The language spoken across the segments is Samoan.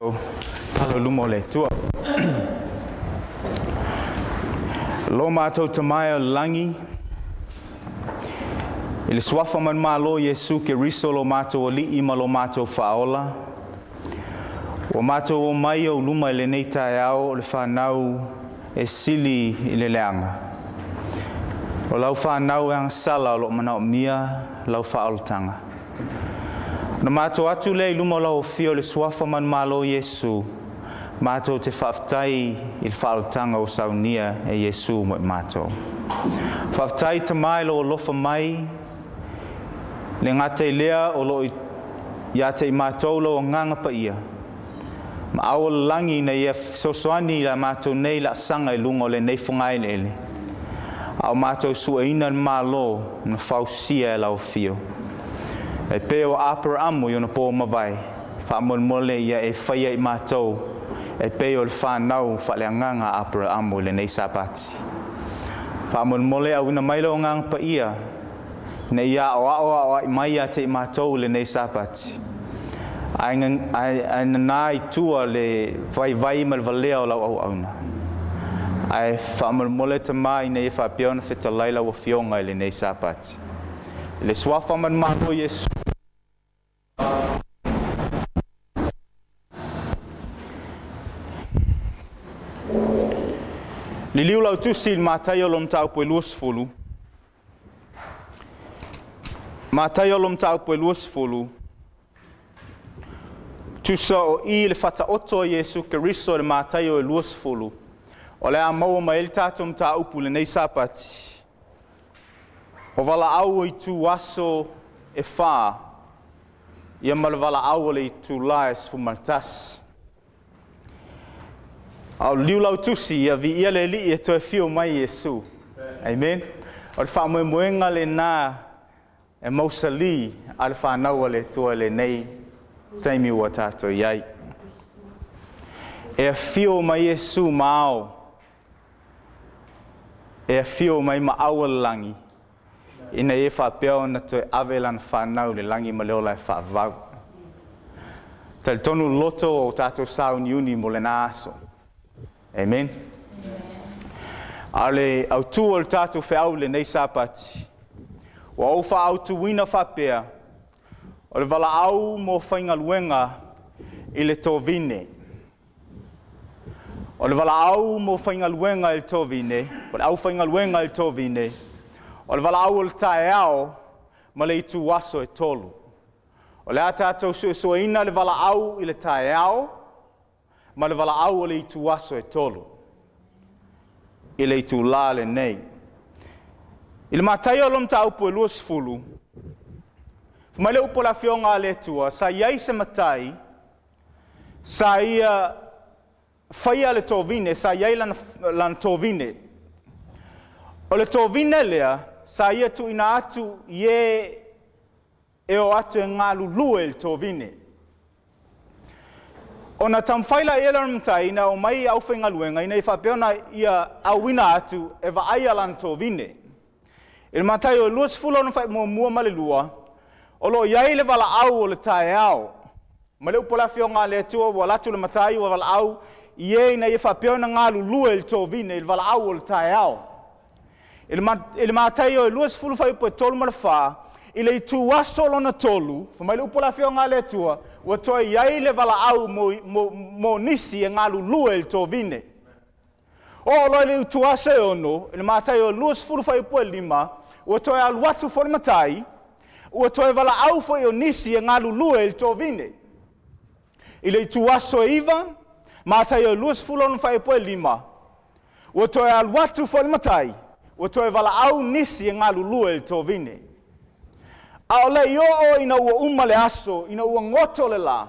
Talo i luma o le Atua. Lo matou Tama e o le lagi, i le suafa manumalo o Iesu Keriso lo matou Alii ma lo matou Faaola, ua matou omai i ou luma i lenei taeao o le fanau e sili i le leaga. O lau fanau e agasala o lo o manaomia lau faaolataga. Na matou atu lea i luma o lau afio i le suafa manumalo o Iesu, matou te faafetai i le faaolataga ua saunia e Iesu mo i matou. Faafetai Tama i lou alofa mai, le gata i lea o lo o ia te i matou lou agaga paia, ma ao o le lagi ina ia fesoasoani ia matou nei laasaga i luga o lenei fogaeleele, a o matou sueina le Malo na fausia e lau afio. E pei o Aperamo i ona po mavae, faamolemole ia e faia i matou, e pei o le fanau faaleagaga a Aperamo i lenei Sapati. Faamolemole auina mai lou agaga paia, ina ia aoao aoai mai ia te i matou i lenei Sapati. Ae nana i tua le vaivai ma le valea o lau auauna. Ae faamolemole Tama ina ia faapea ona fetalai lau afioga i lenei Sapati. I le suafa manumalo o Iesu. Liliu lau tusi i le Mataio lona mataupu e 20. Mataio lona mataupu e 20. Tusa o i le faataoto a Iesu Keriso i le Mataio e 20, o le a maua mai ai le tatou mataupu i lenei Sapati. O valaau o itu aso e 4, ia ma le valaau o le itula e 11. A o liliu lau tusi, ia viia le Alii e toe fio mai Iesu. Amen. O le faamoemoega lena e mausali a le fanau a le Atua i lenei taimi ua tatou i ai. E afio mai Iesu ma ao, e afio mai ma au o le lagi, ina ia faapea ona toe ave lana fanau i le lagi ma le ola e faavavau. Talitonu loto o tatou sauniuni mo lena aso. Amen. A o le autū o le tatou feau i lenei Sapati, ua ou faaautuina faapea, o le valaau mo faigaluega i le tovine. O le valaau mo faigaluega i le tovine, o le aufaigaluega i le tovine, o le valaau o le taeao ma le ituaso e 3. O le a tatou suesueina le valaau i le taeao ma le valaau o le ituaso e 3 i le itulā lenei. I le Mataio lona mataupu e 20, fai mai le upu a le Afioga a le Atua, sa i ai se matai, sa ia faia le tovine, sa i ai lana tovine. O le tovine lea, sa ia tuuina atu i e o atu e galulue i le tovine. Ona taumafai la ia lea o le matai ina omai aufaigaluega ina ia faapea ona ia auina atu e vaaia lana tovine. I le Mataio e 20 ona faaimuamua ma le 2, o lo o i ai le valaau o le taeao. Ma le upu a le Afioga a le Atua, ua alu atu le matai ua valaau i e ina ia faapea ona galulue i le tovine i le valaau o le taeao. I le Mataio e 20 fuaiupu e 3 ma le 4, i le ituaso lona 3, fai mai le upu a le Afioga a le Atua, ua toe i ai le valaau mo nisi e galulue i le tovine. O loa i le ituaso e 6, i le Mataio e 20 fuaiupu e 5, ua toe alu atu foi le matai, ua toe valaau foi o nisi e galulue i le tovine. I le ituaso e 9, Mataio e 20 ona fuaiupu e 5, ua toe alu atu foi le matai, ua toe valaau nisi e galulue i le tovine. A o le i oo ina ua uma le aso, ina ua goto le la,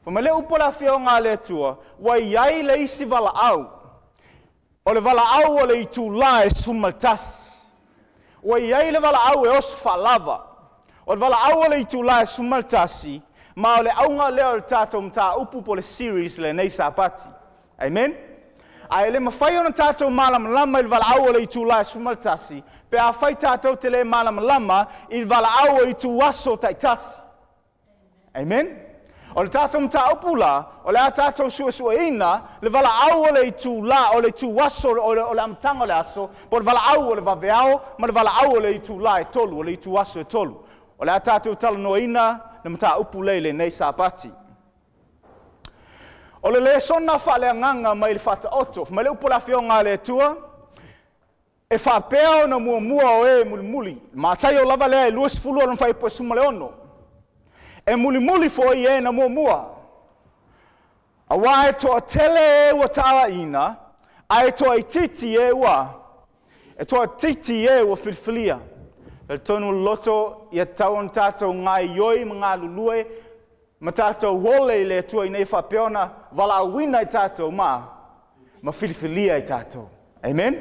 fai mai le upu a le Afioga a le Atua, ua i ai le isi valaau, o le valaau o le itulā e 11. Ua i ai le valaau e oso faalava. O le valaau o le itulā e 11, ma o le auga lea o le tatou mataupu po o le series lenei Sapati. Amen? Ae le mafai ona tatou malamalama i le valaau o le itulā e 11, pe a fai tatou te le malamalama i le valaau o ituaso taitasi. Amen? O le tatou mataupu la, o le a tatou suesueina le valaau o le itulā, o le ituaso, o le amataga o le aso, po o le valaau o le vaveao ma le valaau o le itulā e tolu, o le ituaso e tolu. O le a tatou talanoaina le mataupu lea i lenei Sapati. O le lesona faaleagaga mai le Faataoto, fai mai le upu a le Afioga a le Atua, e faapea ona muamua o e mulimuli. Mataio lava lea e 20 lona fuaiupu e 16. E mulimuli foi e na muamua. Aua e toatele e ua talaiina, ae toaitiiti e ua, e toaitiiti e ua filifilia. Talitonu le loto, ia tatau ona tatou gaoioi ma galulue ma tatou ole i le Atua ina ia faapea ona valaauina i tatou ma filifilia i tatou. Amen?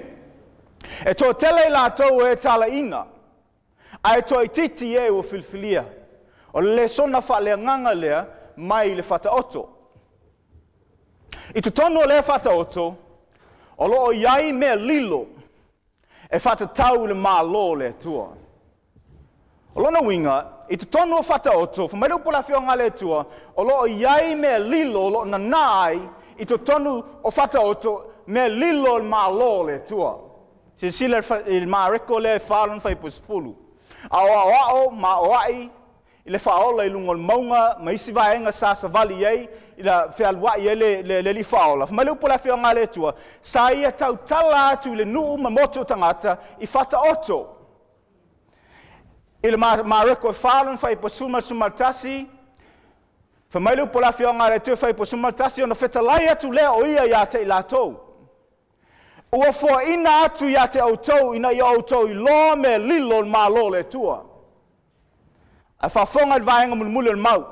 E toatele i latou e talaiina, ae toaitiiti e ua filifilia. O le lesona faaleagaga lea mai le Faataoto. I totonu o lea Faataoto, o lo o i ai mea lilo e faatatau i le Malo o le Atua. O lona uiga, i totonu o Faataoto, fai mai le upu a le Afioga a le Atua, o lo o i ai mea lilo o lo o nanā ai i totonu o Faataoto, mea lilo o le Malo o le Atua. Silasila i le Mareko lea e 4 lona fuaiupu e 10. A o aoao ma aoai i le faaola i luga o le mauga ma isi vaega sa savali i ai, ina fealuai ai le Alii Faaola. Fai mai le upu a le Afioga a le Atua, sa ia tautala atu i le nuu ma motu o tagata i Faataoto. I le Mareko e 4 lona fuaiupu e 11, fai mai le upu a le Afioga a le Atua fuaiupu 11, ona fetalai atu lea o ia ia te i latou. Ua foaina atu ia te outou ina ia outou iloa mea lilo o le Malo o le Atua. Ae faafofoga i le vaega mulimuli o le mau.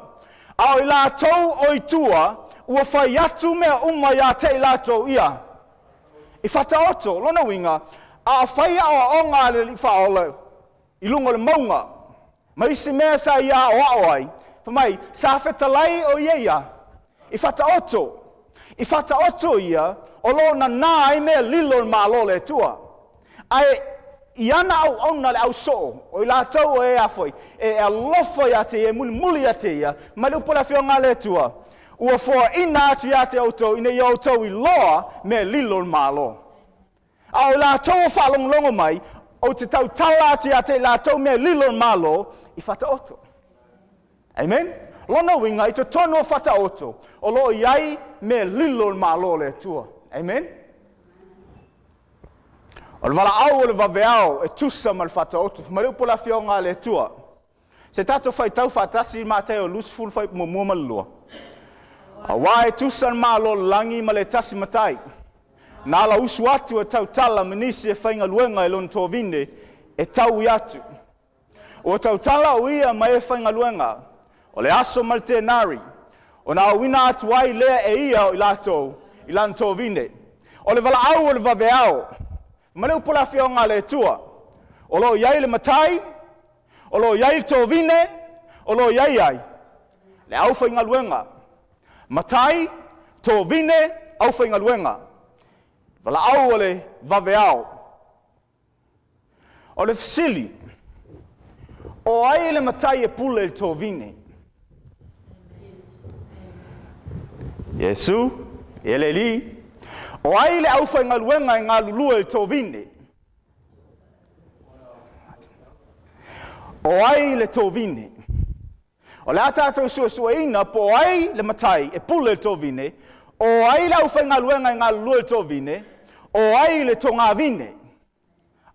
A o i latou o i tua, ua fai atu mea uma ia te i latou ia i Faataoto. Lona uiga, a fai aoaoga a le Alii Faaola i luga o le mauga, ma isi mea sa ia aoao ai, fai mai, sa fetalai o ia ia i Faataoto. I Faataoto ia, o lo o nanā ai mea lilo o le Malo o le Atua. Ae i ana auauna le ausoo, o i latou o e a foi, e alofa ia te ia, e mulimuli ia te ia, mai le upu a le Afioga a le Atua, ua foaina atu ia te outou, ina ia outou iloa mea lilo o le Malo. A o i latou o faalogologo mai, ou te tautala atu ia te i latou mea lilo o le Malo i Faataoto. Amen? Lona uiga, i totonu o Faataoto, o lo o i ai mea lilo o le Malo o le Atua. Amen? O le valaau o le vaveao e tusa ma le Faataoto. Fai mai le upu a le Afioga a le Atua. Se tatou faitau faatasi i Mataio 20 fuaiupu 1 ma le 2. Aua e tusa le Malo o le lagi ma le tasi matai. Na ala usu atu e tautala ma nisi e faigaluega i lona tovine e taui atu. Ua tautala o ia ma e faigaluega, o le aso ma le tenari, ona auina atu ai lea e ia o i latou i lana tovine. O le valaau o le vaveao, ma le upu a le Afioga a le Atua, o lo o i ai le matai, o lo o i ai le tovine, o lo o i ai ai le aufaigaluega. Matai, tovine, aufaigaluega. Valaau o le vaveao. O le fesili, o ai le matai e pule i le tovine? Iesu, e le Alii. O ai le aufaigaluega e galulue i le tovine? O ai le tovine? O le a tatou suesueina po o ai le matai e pule i le tovine, o ai le aufaigaluega e galulue i le tovine, o ai le togavine.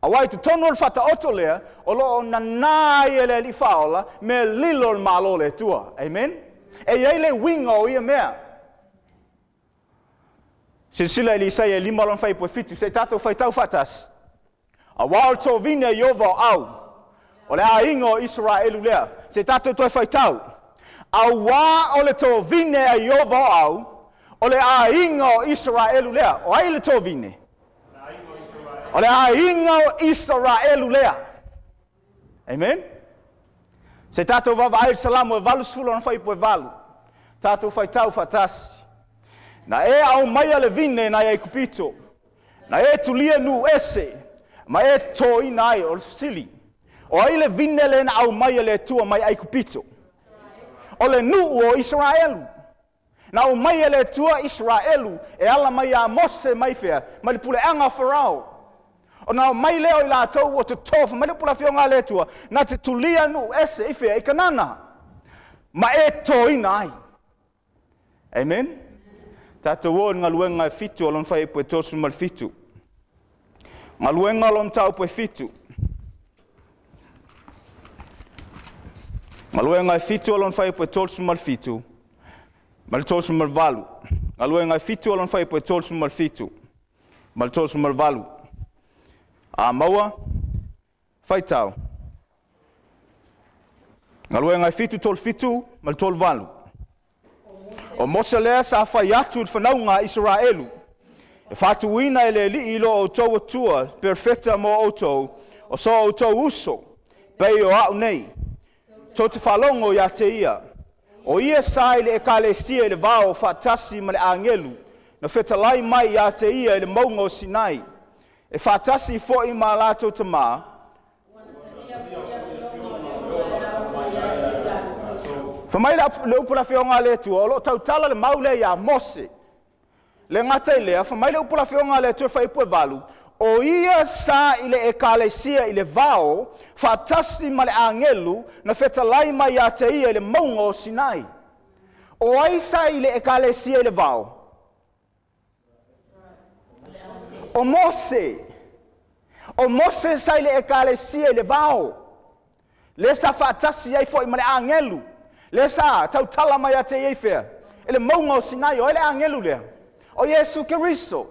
Aua i totonu o le Faataoto lea, o lo o nanā ai e le Alii Faaola mea lilo o le Malo o le Atua. Amen? E i ai le uiga o ia mea. Silasila i le Isaia e 5 lona fuaiupu e 7, se i tatou faitau faatasi. Aua o le tovine a Ieova o au, o le aiga o Isaraelu lea. Se i tatou toe faitau. Aua o le tovine a Ieova o au, o le aiga o Isaraelu lea. O ai le tovine? O le aiga o Isaraelu lea. Amen? Se tatou vaavaai i le Salamo e 80 lona fuaiupu e 8. Tatou faitau faatasi. Na e aumaia le vine nai Aikupito, na e tulia nuu ese, ma e totoina ai. O le fesili, o ai le vine lea na aumaia le Atua mai Aikupito? O le nuu o Isaraelu. Na aumai e le Atua Isaraelu e ala mai ia Mose mai fea? Mai le puleaga a Farao. Ona aumai lea o i latou ua toto, fai mai le upu a le Afioga a le Atua, na te tulia nuu ese i fea? I Kanana. Ma e totoina ai. Amen? Tatou o i le galuega e fitu o lona fuaiupu e 37. Galuega o lona mataupu e fitu. Galuega e fitu o lona fuaiupu e 37 ma le 38. Galuega e fitu o lona fuaiupu e 37 ma le 38. A maua, faitau. Galuega e 7, 3, 7 ma le 3, 8. O Mose lea sa fai atu i le fanauga a Isaraelu, e faatuina e le Alii lo outou Atua, perofeta mo outou, o so outou uso, pei o a'u nei. Tou te faalogo ia te ia. O ia sa i le ekalesia i le vao faatasi ma le agelu, na fetalai mai ia te ia i le mauga o Sinai, e faatasi foi ma latou tamā. Fai mai le upu a le Afioga a le Atua, o lo o tautala le mau lea iā Mose. Le gata i lea, fai mai le upu a le Afioga a le Atua fuaiupu e 8, o ia sa i le ekalesia i le vao faatasi ma le agelu na fetalai mai ia te ia i le mauga o Sinai. O ai sa i le ekalesia i le vao? O Mose. O Mose sa i le ekalesia i le vao. Lea sa faatasi ai foi ma le agelu. Lea sa tautala mai ia te ia i fea? I le mauga o Sinai. O ai le agelu lea? O Iesu Keriso.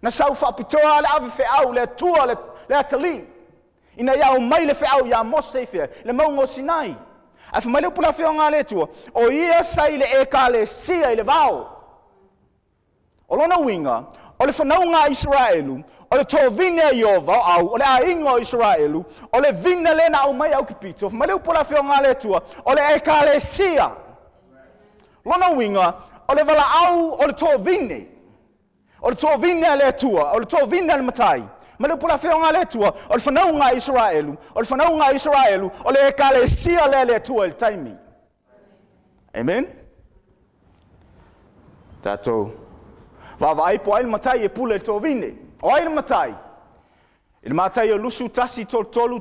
Na sau faapitoa le ave feau le Atua le atalii, ina ia aumai le feau iā Mose i fea? I le mauga o Sinai. Ae fai mai le upu a le Afioga a le Atua, o ia sa i le ekalesia i le vao. O lona uiga, o le fanauga a Isaraelu, o le tovine a Ieova, o au, o le aiga o Isaraelu, o le vine lea na aumai e Aukipito, fai mai le upu a le Afioga a le Atua, o le ekalesia. Lona uiga, o le valaau o le tovine, o le tovine a le Atua, o le tovine a le Matai. Ma le upu a le Afioga a le Atua, o le fanauga a Isaraelu, o le fanauga a Isaraelu, o le ekalesia lea a le Atua i le taimi. Amen? Tatou vaavaai po o ai le matai e pule i le tovine. O ai le matai? I le Mataio 21, 33, 34,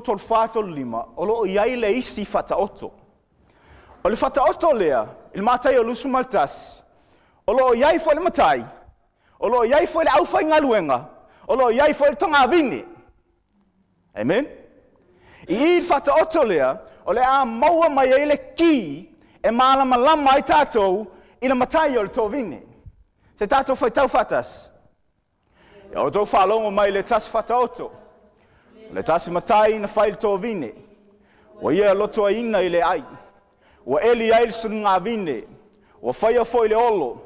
35, o lo o i ai le isi faataoto. O le faataoto lea, i le Mataio 21, o lo o i ai foi le matai, o lo o i ai foi le aufaigaluega, o lo o i ai foi le togavine. Amen? I i le faataoto lea, o le a maua mai ai le ki e malamalama ai tatou i le matai o le tovine. Se tatou faitau faatasi. Ia outou faalogo mai i le tasi faataoto. O le tasi matai na fai le tovine. Ua ia lotoaina i le ai. Ua eli ai le sulugavine. Ua faia foi le olo.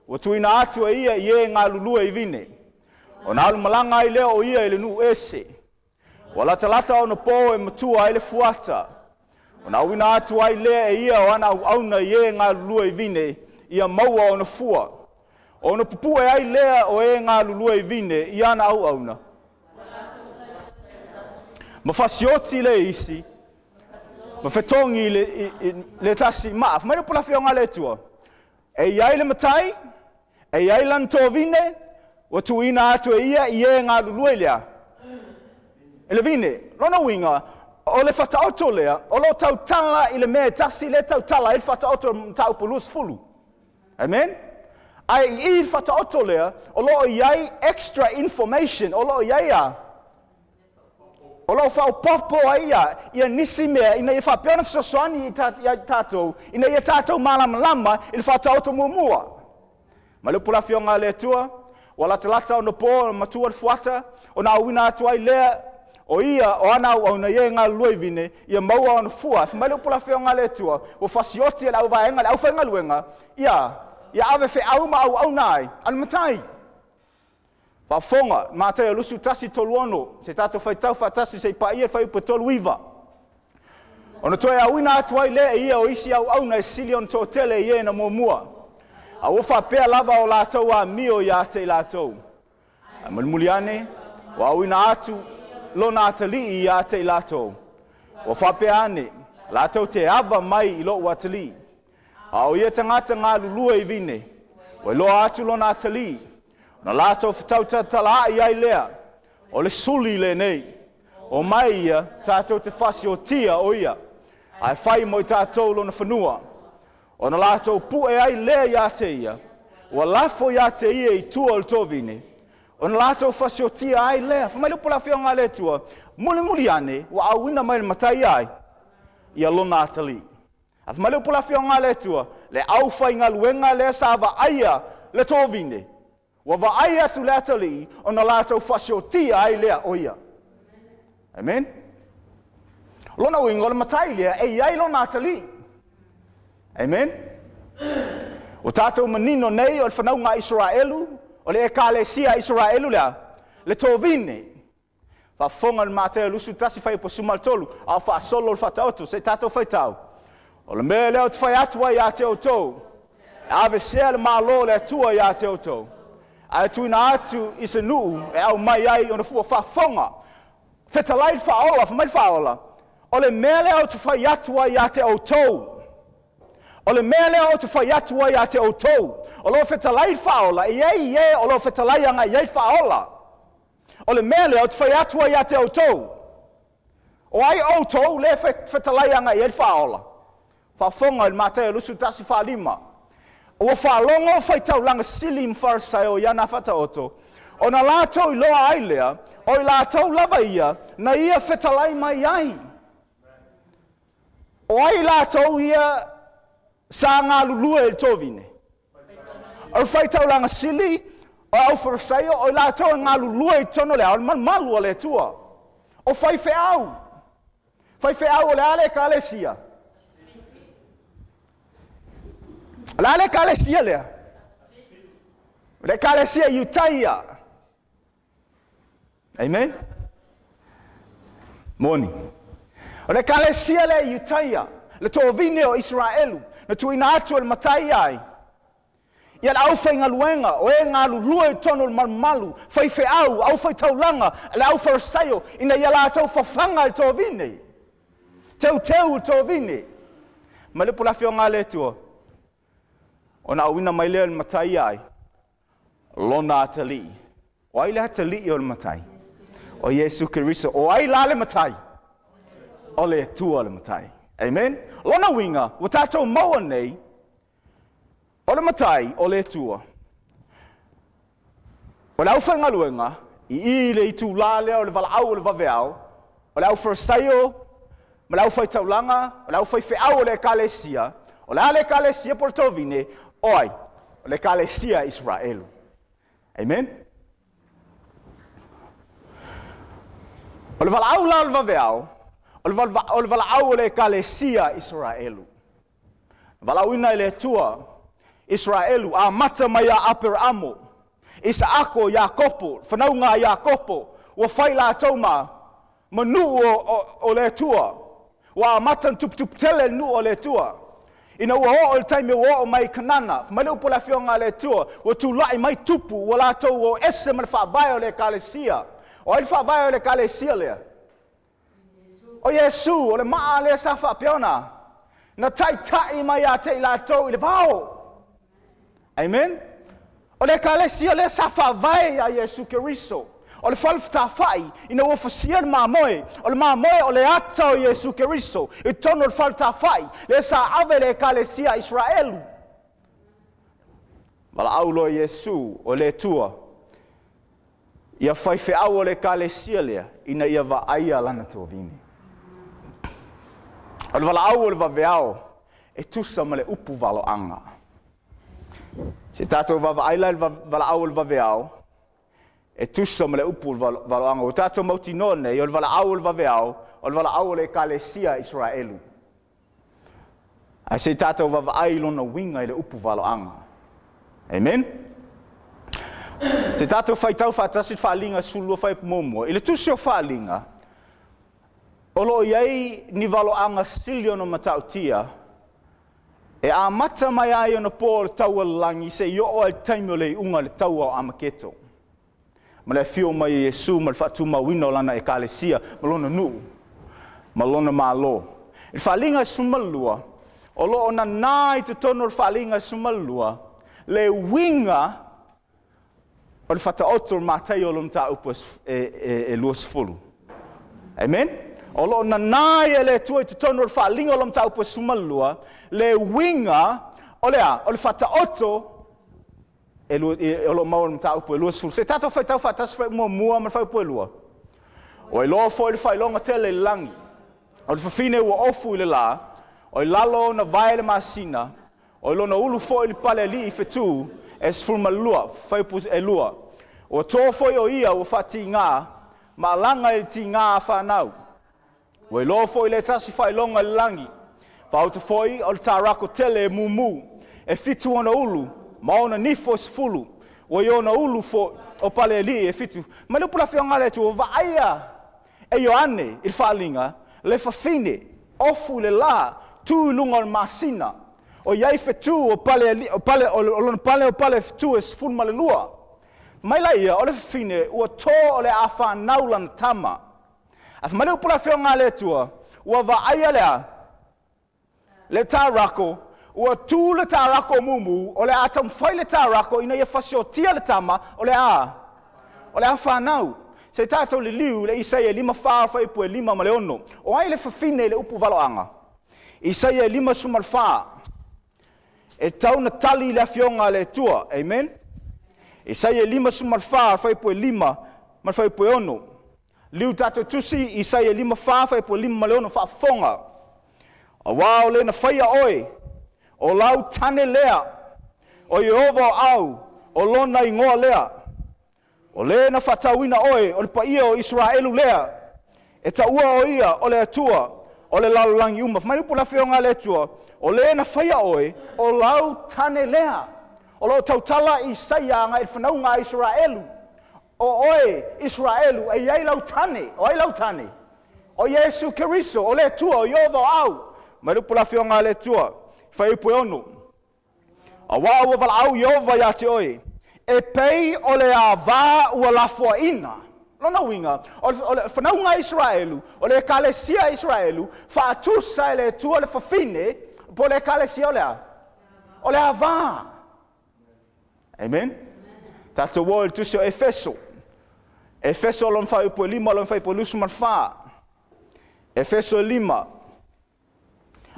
Ua tuuina atu e ia i e galulue i vine. Ona alu malaga ai lea o ia i le nuu ese. Ua latalata ona po e matua ai le fuata. Ona auina atu ai lea e ia o ana auauna i e galulue i vine, ia maua ona fua. Ona pupue ai lea o e galulue i vine i ana auauna. Ma fasioti le isi, ma fetogi le tasi maa. Fai mai le upu a le Afioga a le Atua, e i ai le matai, e i ai lana tovine, ua tuuina atu e ia i e galulue i le a? I le vine. Lona uiga, o le faataoto lea, o lo o tautala i le mea e tasi lea e tautala ai le faataoto o le mataupu 20. Amen? Ae i i le faataoto lea, o lo o i ai extra information, o lo o i ai a? O lo o faaopoopo ai ia nisi mea ina ia faapea ona fesoasoani ia tatou, ina ia tatou malamalama i le faataoto muamua. Ma le upu a le Afioga a le Atua, ua latalata ona po matua le fuata, ona auina atu ai lea o ia o ana auauna i e galulue i vine, ia maua ona fua. Fai mai le upu a le Afioga a le Atua, ua fasioti e le auvaega le aufaigaluega, ia ave feau ma auauna ai a le matai. Faafofoga, Mataio 21, 36, se tatou faitau faatasi se i paia le fuaiupu e 39. Ona toe auina atu ai lea e ia o isi auauna e sili ona toatele i e na muamua. A ua faapea lava o latou amio ia te i latou. Ae mulimuli ane, ua auina atu lona atalii ia te i latou. Ua faapea ane, latou te ava mai i lou atalii. A o ia tagata galulue i vine, ua iloa atu lona atalii, ona latou fetautatalaai ai lea, o le suli lenei. Omai ia tatou te fasiotia o ia, ae fai mo i tatou lona fanua. Ona latou pue ai lea ia te ia, ua lafo ia te ia i tua o le tovine, ona latou fasiotia ai lea. Fai mai le upu a le Afioga a le Atua, mulimuli ane, ua auina mai le matai ai, ia lona atalii. Ae fai mai le upu a le Afioga a le Atua, le aufaigaluega lea sa vaaia le tovine, ua vaai atu le atalii, ona latou fasiotia ai lea o ia. Amen. O lona uiga o le matai lea e i ai lona atalii. Amen. Ua tatou manino nei o le fanauga a Isaraelu, o le ekalesia a Isaraelu lea, le tovine. Faafofoga le Mateo 21 fuaiupu 13, a o faasolo le Faataoto, se i tatou faitau. O le mea lea ou te fai atu ai ia te outou, e aveesea le Malo o le Atua ia te outou, ae tuuina atu i se nuu e aumai ai ona fua. Faafofoga, fetalai le Faaola, fai mai le Faaola, o le mea lea ou te fai atu ai ia te outou. O le mea lea ou te fai atu ai ia te outou. O lo o fetalai le Faaola, e i ai e o lo o fetalai agai i ai le Faaola. O le mea lea ou te fai atu ai ia te outou. O ai outou lea e fetalai agai i ai le Faaola? Faafofoga i le Mateo 21 45. Ua faalogo faitaulaga sili ma Farisai i ana faataoto, ona latou iloa ai lea, o i latou lava ia, na ia fetalai mai ai. O ai latou ia sa galulue i le tovine? O le faitaulaga sili, o au Farisai, o i latou e galulue i totonu o le ao, o le malumalu a le Atua. O faifeau. Faifeau o le a le ekalesia? O le a le ekalesia lea? O le ekalesia Iutaia. Amen? Moni. O le ekalesia lea Iutaia, le tovine o Isaraelu, na tuuina atu e le matai ai, ia le aufaigaluega, o e galulue i totonu o le malumalu, faifeau, aufaitaulaga, le aufarisaio, ina ia latou fafaga i le tovine, teuteu i le tovine. Ma le upu a le Afioga a le Atua, ona auina mai lea le matai ai, lona atalii. O ai le atalii o le matai? O Iesu Keriso. O ai la le matai? O le Atua le matai. Amen? Lona uiga, ua tatou maua nei, o le matai o le Atua. O le aufaigaluega, i le itulā lea o le valaau o le vaveao, o le aufarisaio ma le aufaitaulaga, o le aufaifeau o le ekalesia, o le a le ekalesia po o le tovine, o ai? O le ekalesia a Isaraelu. Amen? O le valaau la o le vaveao, o le valaau o le ekalesia a Isaraelu. Valaauina e le Atua Isaraelu, amata mai ia Aperaamo, Isaako, Iakopo, fanauga a Iakopo, ua fai latou ma nuu o le Atua. Ua amata na tuputupu tele le nuu o le Atua. Ina ua oo i le taimi ua oo mai i Kanana, fai mai le upu a le Afioga a le Atua, ua tulai mai tupu, ua latou o ese ma le faavae o le ekalesia. O ai le faavae o le ekalesia lea? O Iesu, o le maa lea sa faapea ona na taitai mai ia te i latou i le vao. Amen? O le ekalesia lea sa faavae ia Iesu Keriso. O le falefetafai, ina ua fasia le mamoe, o le mamoe o le ata o Iesu Keriso, i totonu o le falefetafai, lea sa ave le ekalesia a Isaraelu. Valaau loa Iesu o le Atua, ia faifeau o le ekalesia lea, ina ia vaaia lana tovine. O le valaau o le vaveao, e tusa ma le upu valoaga. Se tatou vaavaai la i le valaau o le vaveao, e tusa ma le upu o le valoaga. O tatou mautinoa nei, o le valaau o le vaveao, o le valaau o le ekalesia a Isaraelu. Ae se tatou vaavaai i lona uiga i le upu valoaga. Amen? Se tatou faitau faatasi le Faaliga 12 fuaiupu 1. I le tusi o Faaliga, o lo o i ai ni valoaga sili ona matautia, e amata mai ai ona po o le taua o le lagi se i oo ai le taimi o le iuga o le taua o Amaketo. Ma le afio mai o Iesu ma le faatumauina o lana ekalesia ma lona nuu ma lona malo. I le Faaliga 12, O lo o nanā i totonu o le Faaaliga 12 le uiga o le Faataoto o le Mataio o lona mataupu e 20. Amen? O lo o nanā ia le Atua i totonu o le Faaaliga o lona mataupu e 12 le uiga o le a? O le Faataoto e o lo o maua i le mataupu e 20. Se i tatou faitau faatasi fuaiupu muamua ma le fuaiupu e 2. Ua iloa foi le faailoga tele i le lagi, o le fafine ua ofu i le lā, o i lalo ona vae le masina, o i lona ulu foi le palealii fetu e 12, fuaiupu e 2. Ua to foi o ia ua faatigā, ma alaga i le tigā a fanau. Ua iloa foi le tasi faailoga i le lagi, faaoto foi o le tarako tele e mumu, e 7 ona ulu ma ona nifo e 10, ua i ona ulu foi o palealii e 7. Mai le upu le Afioga a le Atua, ua vaaia e Ioane i le faaaliga le fafine ofu i le lā, tu i luga o le masina, o i ai fetu o pale, o pale, o lona pale o pale fetu e 12. Mai la ia, o le fafine ua to o le a fanau lana tama. A fai mai le upu le Afioga a le Atua, ua vaaia le a? Le tarako, ua tu le tarako mumu, o le a taumafai le tarako ina ia fasiotia le tama, o le a fanau. Se i tatou liliu le Isaia 54 fuaiupu e 5 ma le 6. O ai le fafine i le upu valoaga? Isaia 54. E tau na tali le Afioga a le Atua. Amen? Isaia 54 fuaiupu e 5 ma le fuaiupu e 6. Liu tatou tusi, Isaia 54 fuaiupu e 5 ma le 6, faafofoga. Auā o le na faia oe, o lau tane lea, o Ieova o au, o lona igoa lea. O le na faatauina oe, o le paia o Isaraelu lea, e taua o ia o le Atua, o le lalolagi uma. Fai mai le upu le Afioga a le Atua, o le na faia oe, o lau tane lea. O lo o tautala Isaia agai i le fanauga a Isaraelu. O oe, Isaraelu, e i ai lau tane. O ai lau tane? O Iesu Keriso, o le Atua, o Ieova o au. Mai le upu le Afioga a le Atua, fuaiupu e 6. Auā ua valaau Ieova iā te oe, e pei o le avā ua lafoaina. Lona uiga, o le fanauga a Isaraelu, o le ekalesia a Isaraelu, faatusa e le Atua le fafine, po o le ekalesia o le a? O le avā. Amen? Tatou o i le tusi o Efeso. Efeso lona fuaiupu e 5, lona fuaiupu e 24. Efeso e 5,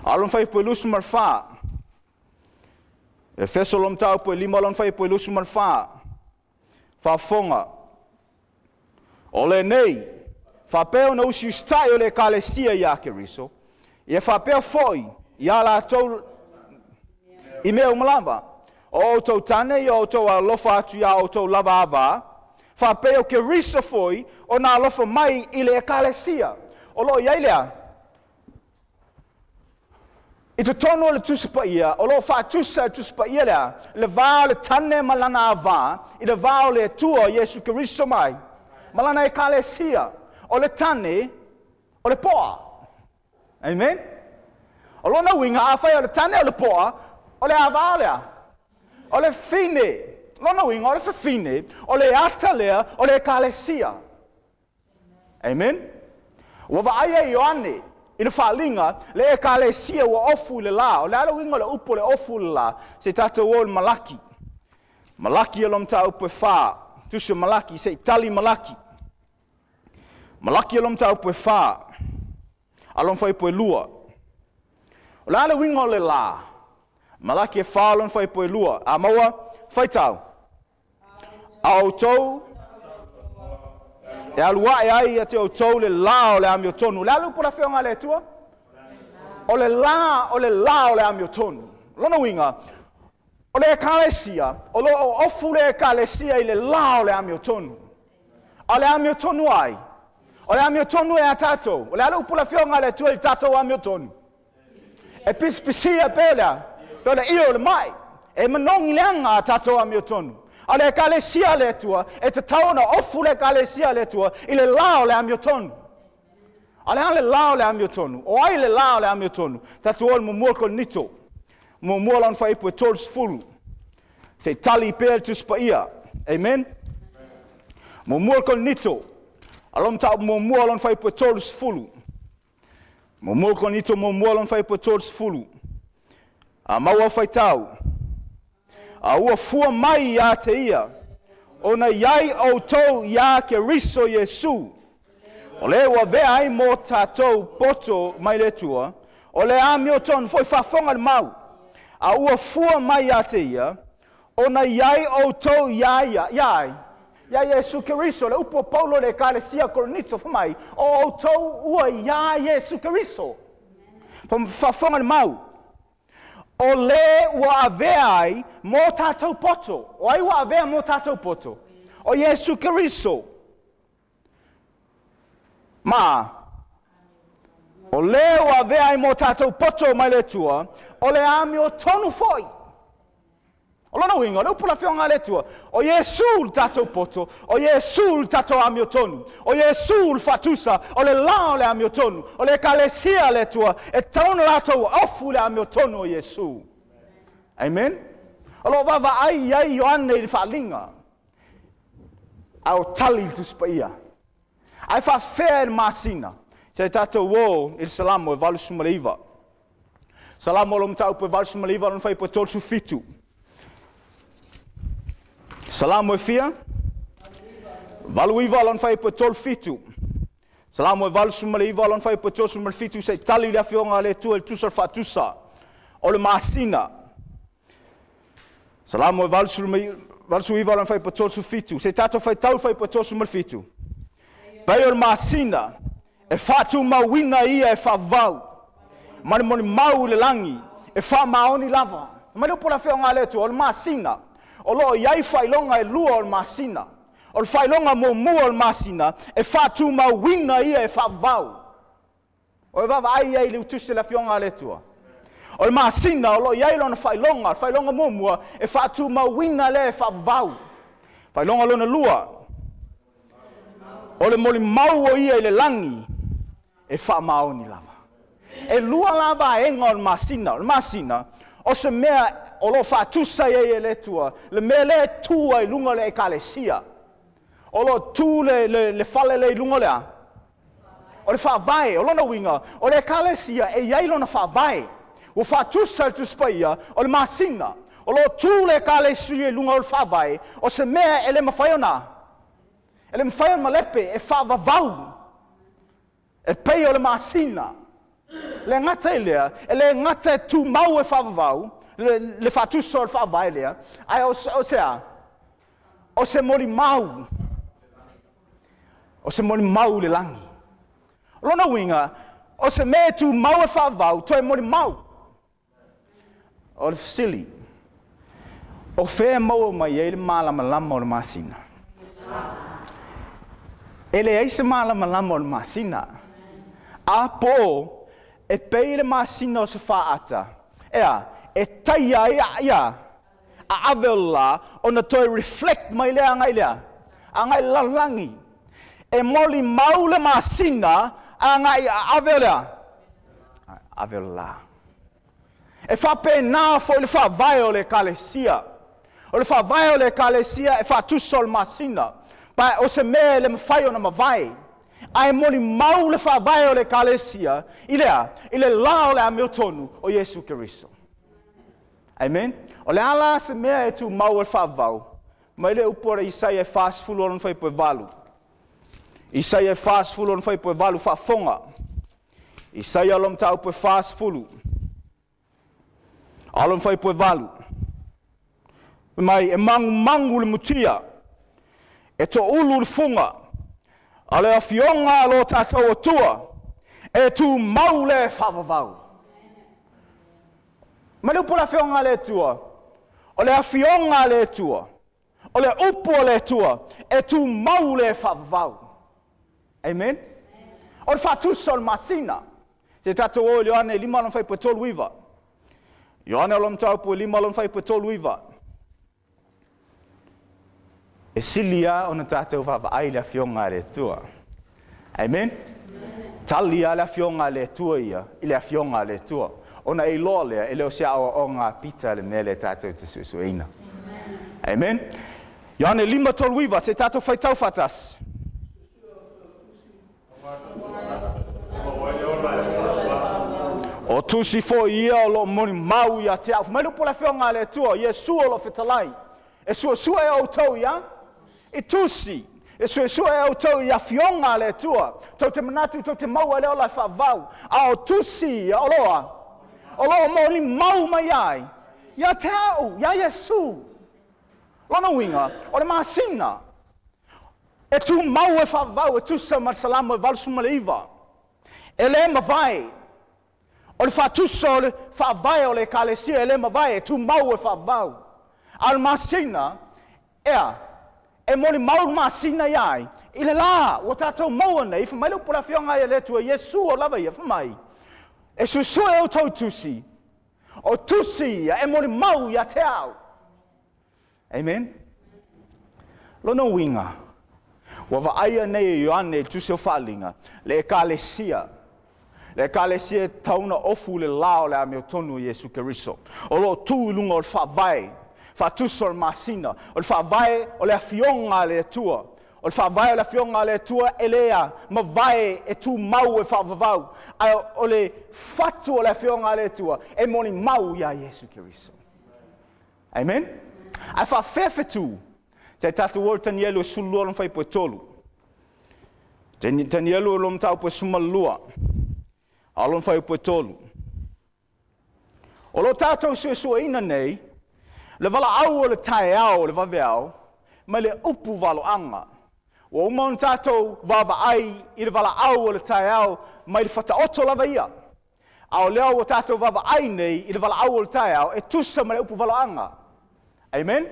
a lona fuaiupu e 24. Efeso lona mataupu e 5, lona fuaiupu e 24. Faafofoga. O lenei, faapea ona usiusitai o le ekalesia iā Keriso, ia faapea foi iā latou i mea uma lava. O outou tane, ia outou alofa atu iā outou lava avā, faapea o Keriso foi o na alofa mai i le ekalesia. O lo o i ai lea, i totonu o le Tusi Paia, o lo o faatusa e le Tusi Paia lea, le va o le tane ma lana avā, i le va o le Atua, Iesu Keriso mai, ma lana ekalesia. O le tane, o le poa. Amen? O lona uiga, afai o le tane o le poa, o le avā o le a? O le fine. Lona uiga, o le fafine, o le ata lea, o le ekalesia. Amen? Ua vaaia e Ioane i le faaaliga le ekalesia ua ofu i le lā. O le a le uiga o le upu o le ofu i le lā? Se i tatou o i le Malaki. Malaki o lona mataupu e 4. Tusi o Malaki, se i tali Malaki. Malaki o lona mataupu e 4. A lona fuaiupu e 2. O le a le uiga o le lā? Malaki e 4 lona fuaiupu e 2. A maua, faitau. A outou e alu ae ai ia te outou le lā o le amiotonu. O le a le upu o le Afioga a le Atua? O le lā o le lā o le amiotonu. Lona uiga, o le ekalesia, o lo o ofu le ekalesia i le lā o le amiotonu. A o le amiotonu ai? O le amiotonu e a tatou? O le a le upu o le Afioga a le Atua i le tatou amiotonu? E pisipisia pe o le a? Pe o le io o le mai. E manogi leaga a tatou amiotonu. A o le ekalesia a le Atua, e tatau ona ofu le ekalesia a le Atua i le lā o le amiotonu. A o le a le lā o le amiotonu? O ai le lā o le amiotonu? Tatou o i le muamua Korinito. Muamua lona fuaiupu e 30. Se i tali pea le Tusi Paia. Amen? Muamua Korinito. A lona mataupu muamua lona fuaiupu e 30. Muamua Korinito muamua lona fuaiupu e 30. A mau au faitau, a ua fua mai ia te ia, ona i ai outou iā Keriso Iesu. O le ua avea ai mo tatou poto mai le Atua, o le amiotonu foi faafofoga le mau, a ua fua mai ia te ia, ona i ai outou iā ia, iā ai, iā Iesu Keriso. Le upu a Paulo i le Ekalesia o Korinito, fai mai, o outou ua iā Iesu Keriso. Faafofoga le mau, o le ua avea ai mo tatou poto. O ai ua avea mo tatou poto? O Iesu Keriso. Ma, o le ua avea ai mo tatou poto mai le Atua, o le amiotonu foi. O lona uiga, o le upu o le Afioga a le Atua, o Iesu le tatou poto, o Iesu le tatou amiotonu, o Iesu le faatusa, o le la o le amiotonu, o le Ekalesia a le Atua, e tatau ona latou ofu i le amiotonu o Iesu. Amen? O lo o vaavaai i ai Ioane i le faaaliga, a o tali le Tusi Paia. Ae faafefea i le masina? Se i tatou o i le Salamo e 89. Salamo o lo mataupu e 89, lona fuaiupu e 37. Salamo e fia? 89, lona fuaiupu e 37. Salamo e 89, lona fuaiupu e 37, se i tali le Afioga a le Atua i le tusa o le faatusa o le masina. Salamo e 89, lona fuaiupu e 37. Se i tatou faitau le fuaiupu e 37. Pei o le masina e faatumauina ia e faavavau, ma le molimau i le lagi e faamaoni lava. Fai mai le upu a le Afioga a le Atua, o le masina, o lo o i ai faailoga e lua o le masina. O le faailoga muamua o le masina, e faatumauina ia e faavavau. O e vaavaai i ai i le utusi a le Afioga a le Atua. O le masina o lo o i ai lona faailoga, o le faailoga muamua, e faatumauina lea e faavavau. Faailoga lona lua, o le molimau o ia i le lagi e faamaoni lava. E lua la vaega o le masina. O le masina, o se mea o lo o faatusa i ai e le Atua, le mea lea e tu ai i luga o le Ekalesia. O lo o tu le fale lea i luga o le a? O le faavae. O lona uiga, o le Ekalesia e i ai lona faavae. Ua faatusa e le Tusi Paia, o le masina. O lo o tu le Ekalesia i luga o le faavae, o se mea e le mafai ona, e le mafai ona malepe, e faavavau, e pei o le masina. Le gata i lea, e le gata e tumau e faavavau, le faatusa o le faavae lea, ae o se a? O se molimau. O se molimau i le lagi. O lona uiga, o se mea e tumau e faavavau, toe molimau. O le fesili, o fea e maua mai ai le malamalama o le masina? E leai se malamalama o le masina. A po e pei le masina o se faata, e a, e taia ai ia aave o le la, ona toe reflect mai lea agai lea, agai le lalolagi. E molimau le masina agai aave o lea, aave o le la. E faapena foi le faavae o le Ekalesia. O le faavae o le Ekalesia e faatusa o le masina, pa o se mea e le mafai ona mavae. Ae molimau le faavae o le Ekalesia i le a? I le la o le amiotonu o Iesu Keriso. Amen? O le a la se mea e tumau e faavavau? Mai le upu a le Isaia e 40 lona fuaiupu e 8. Isaia e 40 lona fuaiupu e 8, faafofoga. Isaia lona mataupu e 40. A lona fuaiupu e 8. Fai mai, e magumagu le mutia, e toulu le fuga, a le afioga a lo tatou Atua, e tumau le faavavau. Ma le upu o le afioga a le Atua, o le afioga a le Atua, o le upu a le Atua, e tumau le faavavau. Amen? O le faatusa o le masina. Se tatou o i le Ioane 5 lona fuaiupu e 39. Ioane o lona mataupu e 5 lona fuaiupu e 39. E sili lava ona tatou vaavaai i le Afioga a le Atua. Amen? Tali lava le Afioga a le Atua ia i le Afioga a le Atua. Ona e iloa lea, e le o se aoaoga a Pita le mea lea tatou te suesueina. Amen? Ioane 5:39, se i tatou faitau faatasi. O tusi foi ia o loo molimau ia te au. Fai mai le upu a le Afioga a le Atua, Iesu o loo fetalai, e suesue e outou ia i tusi, e suesue e outou i afioga a le Atua. Tou te manatu tou te maua i le ola e faavavau, a o tusi ia o loa, o loo molimau mai ai ia te au, ia Iesu. Lona uiga, o le masina e tumau e faavavau e tusa ma le Salamo e 89. E le mavae. O le faatusa o le faavae o le ekalesia e le mavae, e tumau e faavavau. A o le masina, ea, e molimau le masina ia ai i le la ua tatou maua nei, fai mai le upu a le Afioga ia le Atua, Iesu o lava ia, fai mai, e suesue outou i tusi, o tusi ia e molimau ia te au. Amen. Lona uiga, ua vaaia nei e Ioane i tusi o Faaaliga le ekalesia. Le ekalesia e tatau ona ofu le la o le amiotonu o Iesu Keriso. O lo o tu i luga o le faavae, faatusa o le masina, o le faavae o le afioga a le Atua. O le faavae o le afioga a le Atua e le mavae e tumau e faavavau, ae o le fatu o le afioga a le Atua e molimau ia Iesu Keriso. Amen? Ae faafefea fetu? Se i tatou o i Tanielu e 12 lona fuaiupu e 3. Tanielu o lona mataupu e 12, a o lona fuaiupu e 3. O lo tatou suesueina nei le valaau o le taeao o le vaveao ma le upu valoaga. Ua uma ona tatou vaavaai i le valaau o le taeao mai le Fataoto lava ia. A o lea ua tatou vaavaai nei i le valaau o le taeao e tusa ma le upu valoaga. Amen?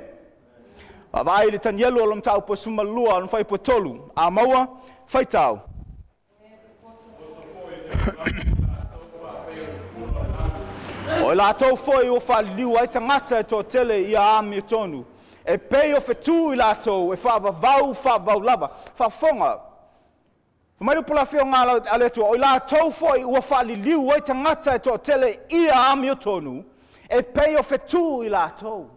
Vaavaai i le Tanielu o lona mataupu e 12, lona fuaiupu e 3. A maua, faitau. O i latou foi ua faaliliu ai tagata e toatele ia amiotonu, e pei o fetu i latou e faavavau faavavau lava. Faafofoga, fai mai le upu a le Afioga a le Atua, o i latou foi ua faaliliu ai tagata e toatele ia amiotonu, e pei o fetu i latou.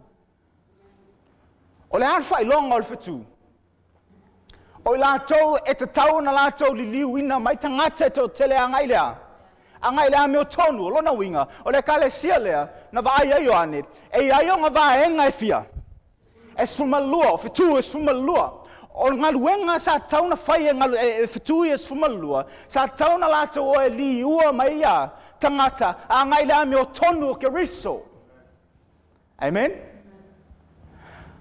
O le a le faailoga o le fetu? O i latou e tatau ona latou liliuina mai tagata e toatele agai le a? Agai le amiotonu. O lona uiga, o le ekalesia lea na vaai ai Ioane, e i ai ona vaega e fia? E 12, o fetu e 12. O le galuega sa tatau ona fai e fetu ia 12, sa tatau ona latou o e liua mai ia tagata agai le amiotonu o Keriso. Amen?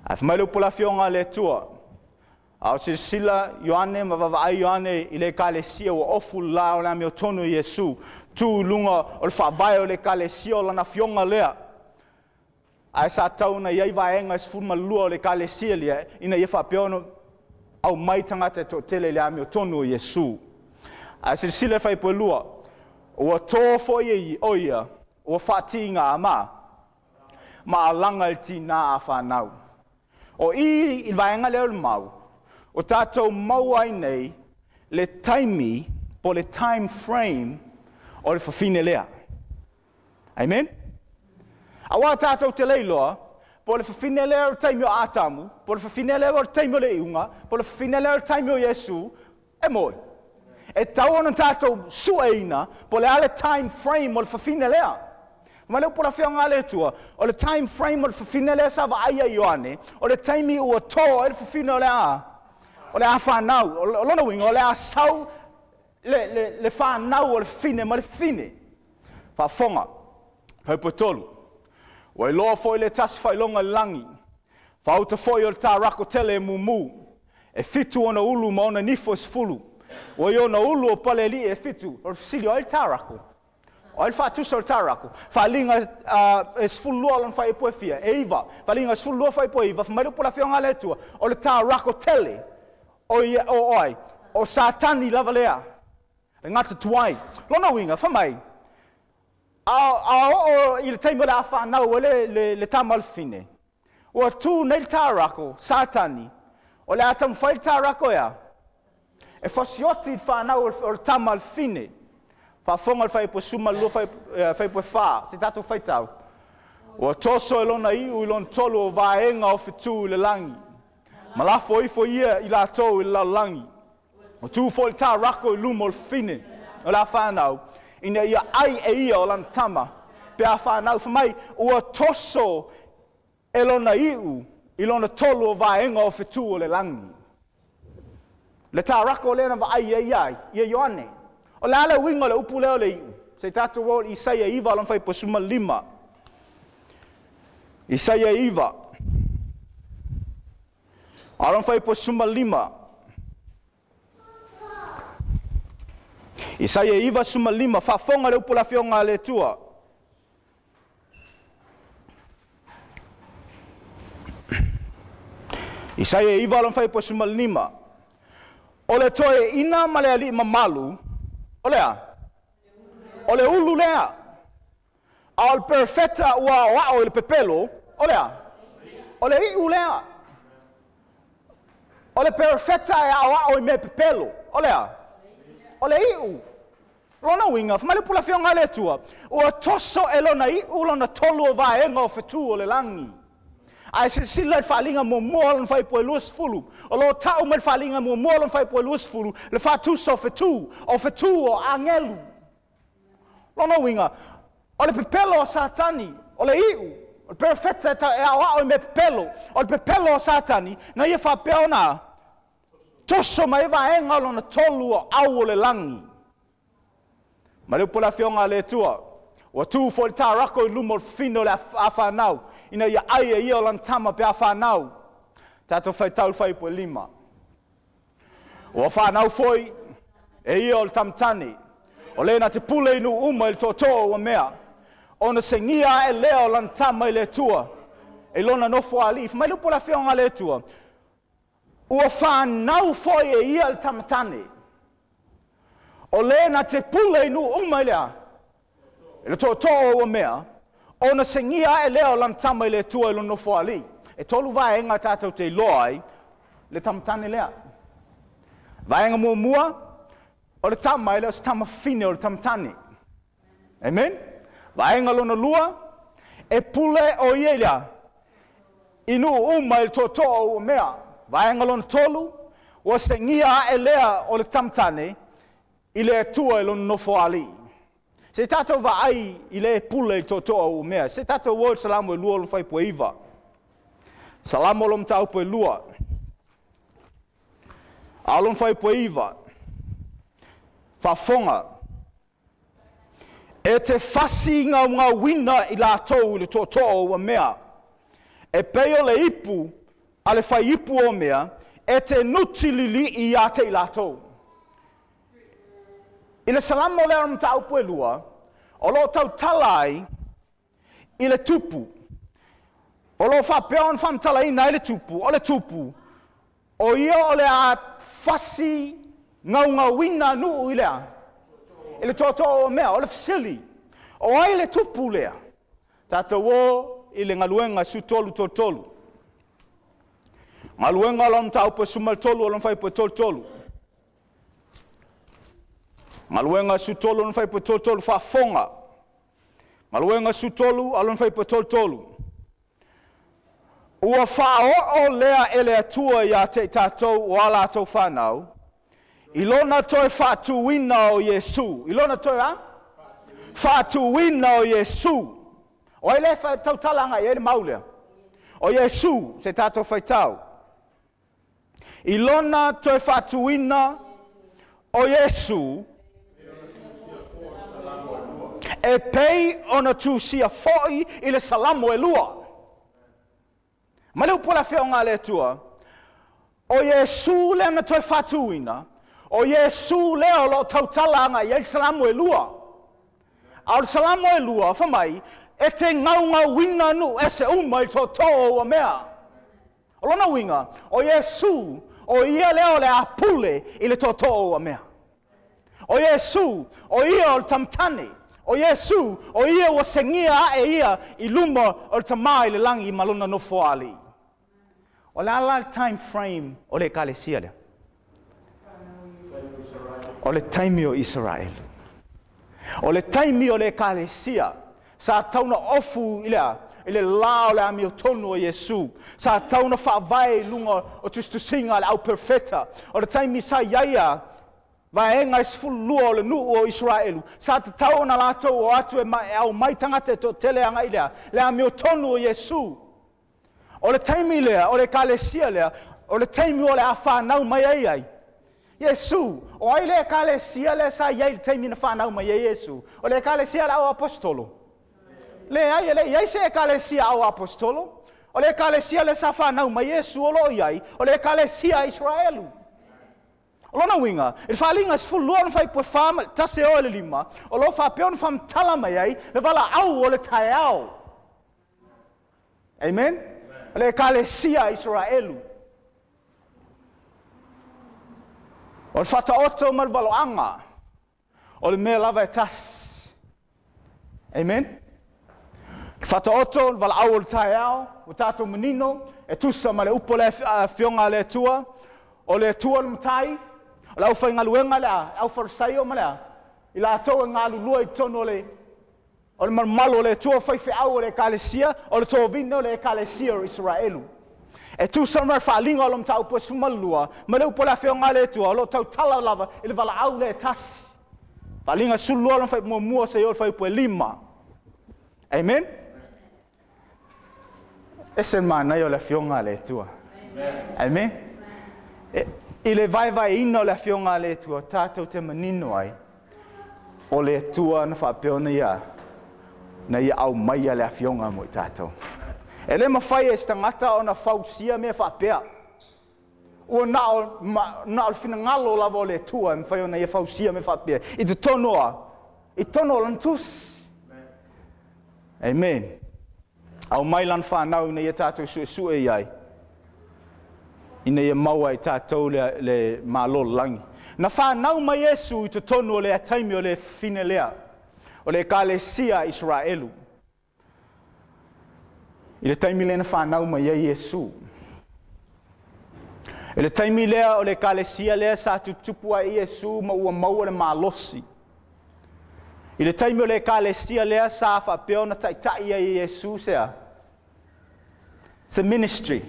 Ae fai mai le upu a le Afioga a le Atua, a o silasila Ioane ma vaavaai Ioane i le ekalesia ua ofu le la o le amiotonu o Iesu, tu i luga o le faavae o le ekalesia o lana afioga lea. Ae sa tatau ona i ai vaega e 12 o le ekalesia lea, ina ia faapea ona aumai tagata e toatele i le amiotonu o Iesu. Ae silasila i le fuaiupu e 2, ua to foi o ia, ua faatiga ma alaga i le tiga a fanau. O i le vaega lea o le mau, o tatou maua ai nei le taimi po le time frame o le fafine lea. Amen? Aua tatou te le iloa, po o le fafine lea o le taimi o Atamu, po o le fafine lea o le taimi o le iuga, po o le fafine lea o le taimi o Iesu, e moi. E tatau ona tatou sueina po o le a le time frame o le fafine lea. Ma le upu a le Afioga a le Atua, o le time frame o le fafine lea sa vaaia e Ioane, o le taimi ua to ai le fafine o le a, o le a fanau. O lona uiga, o le a sau le fanau o le fafine ma le fafine. Faafofoga, fuaiupu e 3. Ua iloa foi le tasi faailoga i le lagi, faauta foi o le tarako tele e mumu, e 7 ona ulu ma ona nifo e 10. Ua i ona ulu o palealii e 7. O le fesili, o ai le tarako? O ai le faatusa o le tarako? Faaaliga e 12 lona fuaiupu e fia? E 9. Faaaliga 12 fuaiupu e 9, fai mai le upu a le Afioga a le Atua, o le tarako tele, o ia, o ai? O Satani lava lea, le gata tuai. Lona uiga, fai mai, a oo i le taimi o le a fanau ai le tama o le fafine, ua tu nei le tarako, Satani, o le a taumafai le tarako ea, e fasioti le fanau o le tama o le fafine. Faafofoga le fuaiupu 12, fuaiupu e 4, se tatou faitau. Ua toso e lona iu i lona tolu o vaega o fetu i le lagi. Ma lafo ifo ia i latou i le lalolagi. Ua tu foi le tarako i luma o le fafine o le a fanau. ina ia ai e ia o lana tama pe a fanau. Fai mai, ua toso e lona iu i lona tolu o vaega o fetu o le lagi. Le tarako lea na vaai ai ai ia Ioane. O le a le uiga o le upu lea o le iu? Se i tatou o i Isaia 9 lona fuaiupu 15. Isaia 9 lona fuaiupu 15. Isaia 9:15, faafofoga le upu a le Afioga a le Atua. Isaia 9 lona fuaiupu 15. O le toeaina ma le alii mamalu, o le a? O le ulu lea. A o le perofeta ua aoao i le pepelo, o le a? O le iu lea. O le perofeta e aoao i mea pepelo, o le a? O le iu. Lona uiga, fai mai le upu a le Afioga a le Atua, ua toso e lona iu lona tolu o vaega o fetu o le lagi. Ae silasila i le faaaliga muamua o lona fuaiupu e 20, o lo o tau mai le faaaliga muamua o lona fuaiupu e 20, le faatusa o fetu, o fetu o agelu. Lona uiga, o le pepelo o Satani, o le iu, o le perofeta e aoao i mea pepelo, o le pepelo o Satani, na ia faapea ona toso mai vaega o lona tolu o au o le lagi. Ma le upu a le Afioga a le Atua, ua tu foi le tarako i luma o le fafine o le a fanau, ina ia ai e ia o lana tama pe a fanau. Tatou faitau le fuaiupu e 5. Ua fanau foi e ia o le tamatane, o le na te pule i nuu uma i le tootoo ua mea, ona segia ae lea o lana tama i le Atua, e lona nofo alii. Fai mai le upu a le Afioga a le Atua, ua fanau foi e ia le tamatane, o le na te pule i nuu uma i le a? I le tootoo ua mea, ona segia ae lea o lana tama i le Atua i lona nofo alii. E tolu vaega tatou te iloa ai le tamatane lea. Vaega muamua, o le tama e le o se tama fafine, o le tamatane. Amen? Vaega lona lua, e pule o ia i le a? I nuu uma i le tootoo ua mea. Vaega lona tolu, ua segia ae lea o le tamatane i le Atua i lona nofo alii. Se i tatou vaai i le pule i tootoo ua mea. Se i tatou o i le Salamo e 2 lona fuaiupu e 9. Salamo lona mataupu e 2. A o lona fuaiupu e 9. Faafofoga. E te fasi gaugauina i latou i le tootoo ua mea. E pei o le ipu a le faiipu o mea, e te nuti lilii ia te i latou. I le Salamo lea o le mataupu e 2, o lo o tautala ai i le tupu. O lo o faapea ona faamatalaina ai le tupu, o le tupu, o ia o le a fasi gaugauina nuu i le a? I le tootoo o mea, o le fesili. O ai le tupu lea? Tatou o i le galuega 13:33. Galuega o lona mataupu e 13 o lona fuaiupu e 33. Galuega 13 o lona fuaiupu e 33, faafofoga. Galuega 13 o lona fuaiupu e 33. Ua faaoo lea e le Atua ia te i tatou o a latou fanau, i lona toe faatuina o Iesu. I lona toe a? Faatuina o Iesu. O ai le tautala agai ai le mau lea? O Iesu, se tatou faitau. I lona toe faatuina o Iesu, e pei ona tusia foi i le Salamo e 2. Ma le upu a le Afioga a le Atua, o Iesu lea na toe faatuina, o Iesu lea o lo o tautala agai ai le Salamo e 2. A o le Salamo e 2, fai mai, e te gaugauina nuu ese uma i le tootoo ua mea. O lona uiga, o Iesu, o ia lea o le a pule i le tootoo ua mea. O Iesu, o ia o le tamatane. O Iesu, o ia ua segia ae ia i luma o le tamā i le lagi ma lona nofo alii. O le a la le time frame o le ekalesia lea? O le taimi o Isaraelu. O le taimi o le ekalesia, sa tatau ona ofu i le a? I le la o le amiotonu o Iesu. Sa tatau ona faavae i luga o tusitusiga a le au perofeta. O le taimi sa i ai a Vaega e 12 o le nuu o Isaraelu, sa tatau ona latou o atu e aumai tagata e toatele agai i lea, le amiotonu o Iesu. O le taimi lea, o le ekalesia lea, o le taimi o le a fanau mai ai ai Iesu. O ai le ekalesia lea sa i ai i le taimi na fanau mai ai Iesu? O le ekalesia a le au aposetolo? Leai, e le i i ai se ekalesia au aposetolo. O le ekalesia lea sa fanau mai Iesu o lo o i ai, o le ekalesia a Isaraelu. O lona uiga, i le Faaaliga 12 ona fuaiupu e 4 ma le 1 e oo i le 5, o lo o faapea ona faamatala mai ai le valaau o le taeao. Amen? O le ekalesia a Isaraelu. O le faataoto ma le valoaga, o le mea lava e tasi. Amen? Le faataoto, le valaau o le taeao, ua tatou manino, e tusa ma le upu a le Afioga a le Atua, o le Atua le Matai, o le aufaigaluega le a, le aufarisaio ma le a, i latou e galulue i totonu o le o le malumalu o le Atua, faifeau o le Ekalesia, o le tovine o le Ekalesia o Isaraelu. E tusa ma le faaaliga o le mataupu e 12, ma le upu a le Afioga a le Atua, o lo o tautala lava i le valaau lea e tasi. Faaaliga 12 lona fuaiupu muamua seia oo i le fuaiupu e 5. Amen? Ese le manaia o le Afioga a le Atua. Amen? E, i le vaevaeina o le Afioga a le Atua, tatou te manino ai, o le Atua na faapea ona ia, na ia aumaia le Afioga mo i tatou. E le mafai e se tagata ona fausia mea faapea. Ua na o, ma, na o le finagalo lava o le Atua e mafai ona ia fausia mea faapea i totonu o, i totonu o lana tusi. Amen. Aumai lana fanau ina ia tatou suesue i ai, ina ia maua e tatou le, le Malo o le lagi. Na fanau mai Iesu i totonu o le taimi o le fine lea, o le ekalesia a Isaraelu. I le taimi lea na fanau mai ai Iesu. I le taimi lea o le ekalesia lea sa tuputupu ai Iesu ma ua maua le malosi. I le taimi o le ekalesia lea sa faapea ona taitai ai e Iesu se a? Se ministry.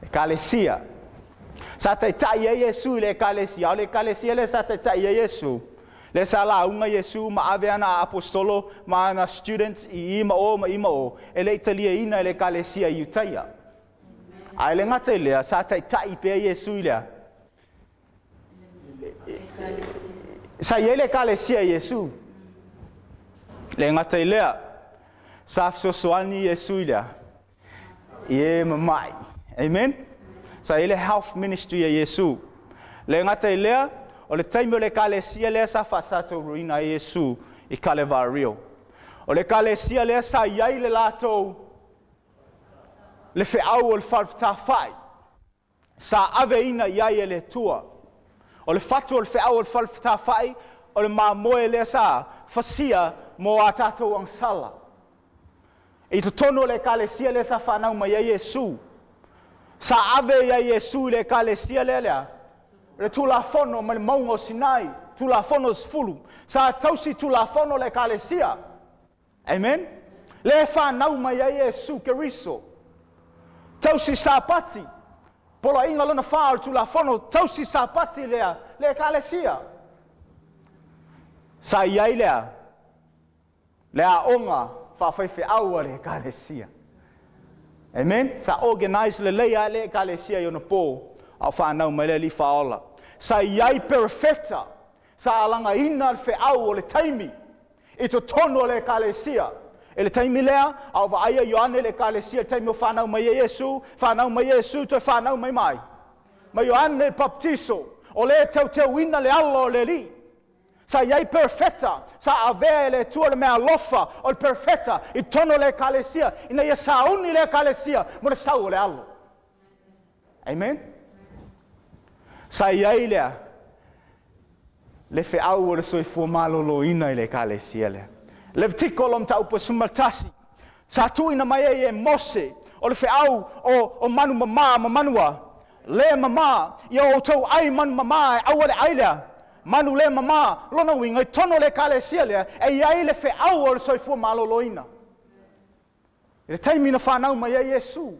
Ekalesia. Sa taitai ai Iesu i le ekalesia. O le ekalesia lea sa taitai ai Iesu, lea sa lauga Iesu ma ave ana aposetolo ma ana students i i ma o ma i ma o, e le i taliaina e le ekalesia i Iutaia. Ae le gata i lea, sa taitai pea Iesu i le a? Sa i ai le ekalesia i Iesu. Le gata i lea, sa fesoasoani Iesu i le a? I e mama'i. Amen? Sa i ai le health ministry a Iesu. Le gata i lea, o le taimi o le ekalesia lea sa faasatauruina ai Iesu i Kalevario. O le ekalesia lea sa i ai le latou le feau o le falefetafai. Sa aveina i ai e le Atua. O le fatu o le feau o le falefetafai, o le mamoe lea sa fasia mo a tatou agasala. I totonu o le ekalesia lea sa fanau mai ai Iesu. Sa ave i ai Iesu i le ekalesia lea lea, le Tulafono mai le mauga o Sinai, Tulafono 10. Sa tausi Tulafono le ekalesia. Amen? Lea e fanau mai ai Iesu Keriso. Tausi Sapati, poloaiga lona 4 o le Tulafono, tausi Sapati lea, le ekalesia. Sa i ai lea, le aoga faafaifeau a le ekalesia. Amen? Sa organize lelei lava le ekalesia i ona po, a o fanau mai le Alii Faaola. Sa i ai perofeta, sa alagaina le feau o le taimi i totonu o le ekalesia. I le taimi lea, a o vaaia Ioane le ekalesia i le taimi o fanau mai ai Iesu, fanau mai Iesu, toe fanau mai mai. Ma Ioane le Papatiso, o le teuteuina le ala o le Alii. Sa i ai perofeta, sa avea e le Atua le meaalofa o le perofeta i totonu o le ekalesia, ina ia sauni le ekalesia mo le sau o le alo. Amen? Sa i ai lea le feau o le soifua maloloina i le ekalesia lea. Levitiko lo mataupu e 11, sa tuuina mai ai e Mose o le feau o, o manu mamā ma manua le mamā, ia outou ai manu mamā e aua le ai lea manu le mamā. Lona uiga i totonu o le ekalesia lea e i ai le feau o le soifua maloloina. I le taimi na fanau mai ai Iesu.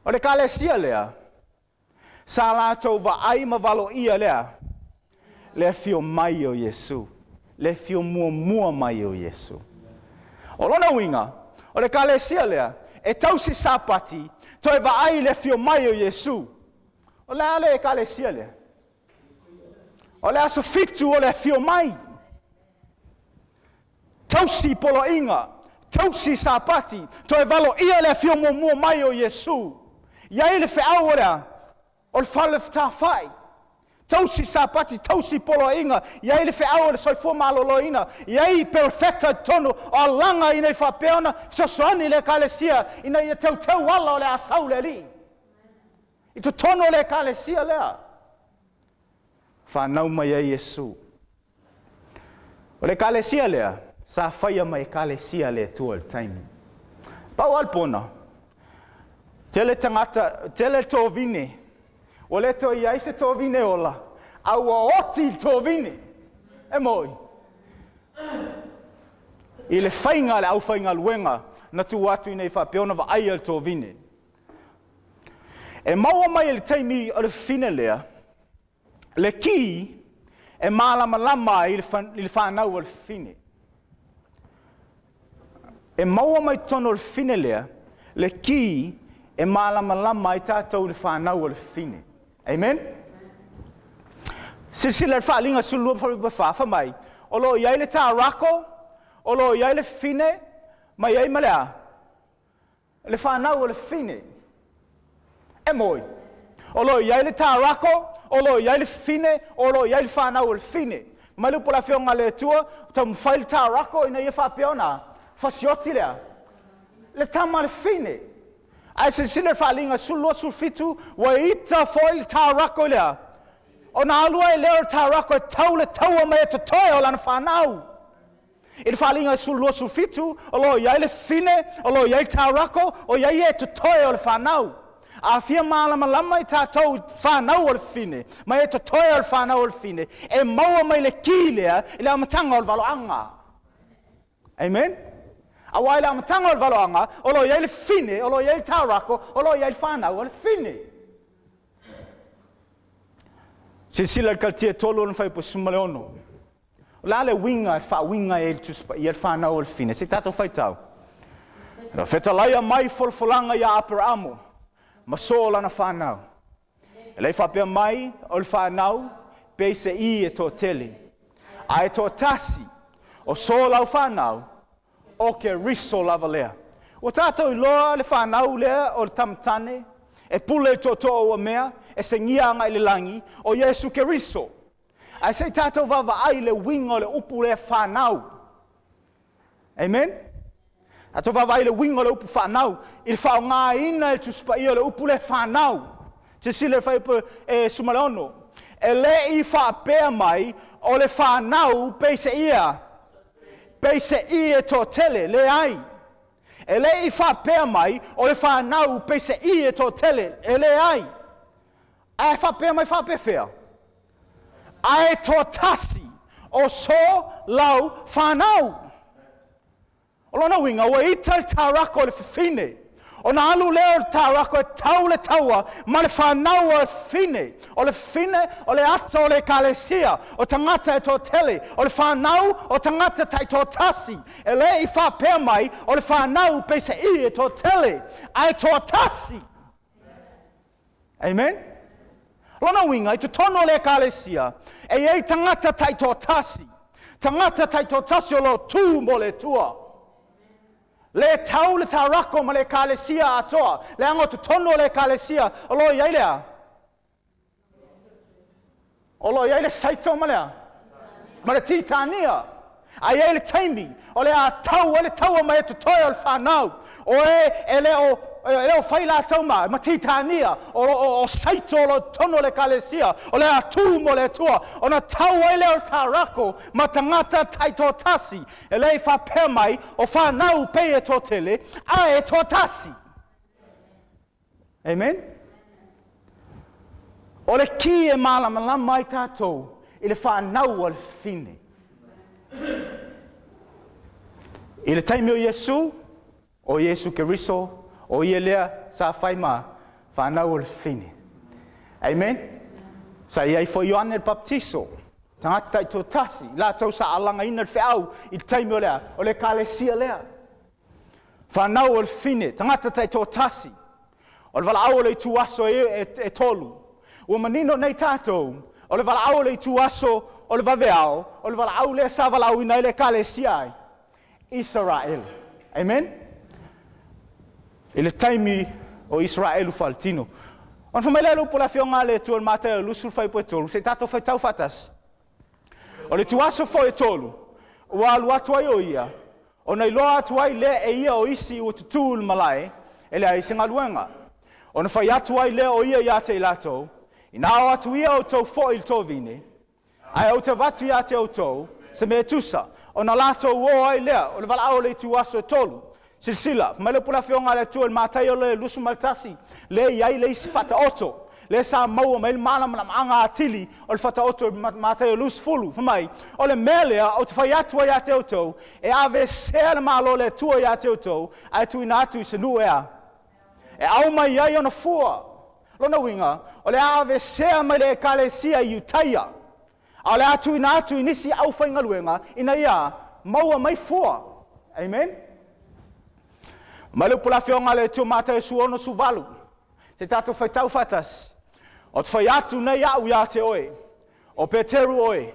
O le ekalesia lea, sa latou vaai ma valoia lea. Le afio mai o Iesu. Le afio muamua mai o Iesu. O lona uiga, o le Ekalesia lea, e tausi Sapati, toe vaai i le afio mai o Iesu. O le a le Ekalesia lea? O le aso 7 o le afio mai. Tausi poloaiga, tausi Sapati, toe valoia le afio muamua mai o Iesu. I ai le feau o le a? O le fale fetafai. Tausi Sapati, tausi poloaiga, i ai le feau o le soifua maloloina, i ai perofeta i totonu o alaga ina ia faapea ona fesoasoani le Ekalesia ina ia teuteu ala o le a sau le Alii. I totonu o le Ekalesia lea, fanau mai ai Iesu. O le Ekalesia lea, sa faia ma Ekalesia a le Atua i le taimi. Pau lava le pona, tele tagata, tele tovine, ua le toe i ai se tovine ola, a ua oti le tovine. E moi. I le faiga a le aufaigaluega na tuu atu ina ia faapea ona vaaia le tovine. E maua mai i le taimi o le fafine lea, le ki e malamalama ai i le fanau a le fafine. E maua mai totonu o le fafine lea, le ki e malamalama ai tatou i le fanau a le fafine. Amen? Silasila i le Faaaliga 12:4, fai mai, o lo o i ai le tarako, o lo o i ai le fafine, ma i ai ma le a? Le fanau o le fafine. E moi. O lo o i ai le tarako, o lo o i ai le fafine, o lo o i ai le fanau o le fafine. Mai le upu a le Afioga a le Atua, taumafai le tarako ina ia faapea ona fasioti lea, le tama a le fafine. Ae silasila i le Faaaliga 12, 17, ua ita foi le tarako i lea, ona alu ai lea o le tarako e tau le taua ma e totoe o lana fanau. I le Faaaliga 12, 17, o lo o i ai le fafine, o lo o i ai le tarako, o i ai e totoe o le fanau. A fia malamalama i tatou i fanau o le fafine, ma e totoe o le fanau o le fafine, e maua mai le ki lea i le amataga o le valoaga. Amen? Aua i le amataga o le valoaga, o lo o i ai le fafine, o lo o i ai le tarako, o lo o i ai le fanau o le fafine. Silasila i le Kalatia 3 ona fuaiupu 16. O le a le uiga e faauiga ai e le Tusi Paia le fanau o le fafine? Se i tatou faitau. Na fetalaia mai folafolaga ia Aperaamo ma so lana fanau. E le i faapea mai o le fanau pei se i e toatele, a e toatasi o so lau fanau, o Keriso lava lea. Ua tatou iloa le fanau lea o le tamatane e pule i tootoo o ua mea, e segia agai i le lagi, o Iesu Keriso. Ae se i tatou vaavaai i le uiga o le upu lea fanau. Amen? Tatou vaavaai i le uiga o le upu fanau, i le faaaogaina e le Tusi Paia o le upu lea fanau. Silasila i le fuaiupu e 16. E le i faapea mai o le fanau pei se ia, pei se i e toatele, leai. E le i faapea mai o le fanau pei se i e toatele, e leai. Ae faapea mai faapefea? Ae toatasi o so lau fanau. O lona uiga, ua ita le tarako i le fafine, ona alu lea o le tarako e tau le taua ma le fanau a le fafine. O le fafine, o le ata o le Ekalesia, o tagata e toatele, o le fanau o tagata taitoatasi. E le i faapea mai o le fanau peiseai e toatele, ae toatasi. Amen? Lona uiga, i totonu o le Ekalesia, e i ai tagata taitoatasi, tagata taitoatasi o lo o tū mo le Atua. Le tau le tarako ma le Ekalesia atoa, leaga o totonu o le Ekalesia o lo o i ai le a? O lo o i ai le saito ma le a? Ma le titania. A i ai le taimi o le a tau ai le taua ma e totoe o le fanau, o e e le o e le o fai latou ma, ma titania, o, o, o saito o lo o totonu o le Ekalesia, o le a tū mo le Atua, ona tau ai lea o le tarako ma tagata taitoatasi, e le i faapea mai o fanau pei e toatele, a e toatasi. Amen? O le ki e malamalama ai tatou i le fanau a le fafine. I le taimi o Iesu, o Iesu Keriso, o ia lea sa fai ma fanau o le fafine. Amen? Sa i ai foi Ioane le Baptiso. Tagata taitoatasi, i latou sa alagaina le feau i le taimi o le a? O le ekalesia lea. Fanau o le fine, tagata taitoatasi, o le valaau o le ituaso e, e, e tolu. Ua manino nei tatou, o le valaau o le ituaso o le vaveao, o le valaau lea sa valaauina ai le ekalesia ai, Isaraelu. Amen? I le taimi o Isaraelu faaletino. Ona fai mai lea o le upu a le Afioga a le Atua i le Mataio 20 fuaiupu e 3, se i tatou faitau faatasi. O le ituaso foi e tolu, ua alu atu ai o ia, ona iloa atu ai lea e ia o isi ua tutū i le malae, e leai se galuega. Ona fai atu ai lea o ia ia te i latou, Ina o atu ia outou foi i le tovine, ae ou te avatu ia te outou se mea e tusa, ona latou o ai lea, o le valaau o le ituaso e tolu. Silasila, fai mai le upu a le Afioga a le Atua i le Mataio le 21, lea e i ai le isi faataoto, lea sa maua mai ai le malamalamaaga atili o le faataoto i Mataio 20, fai mai, O le mea lea ou te fai atu ai ia te outou, e aveesea le Malo o le Atua ia te outou, ae tuuina atu i se nuu e a? E au mai ai ona fua. Lona uiga, o le a aveesea mai le Ekalesia i Iutaia, a o le a tuuina atu i nisi aufaigaluega ina ia maua mai fua. Amen? Mai le upu a le Afioga a le Atua Mataio 16, se tatou faitau faatasi. Ou te fai atu nei au ia te oe, o Peteru oe,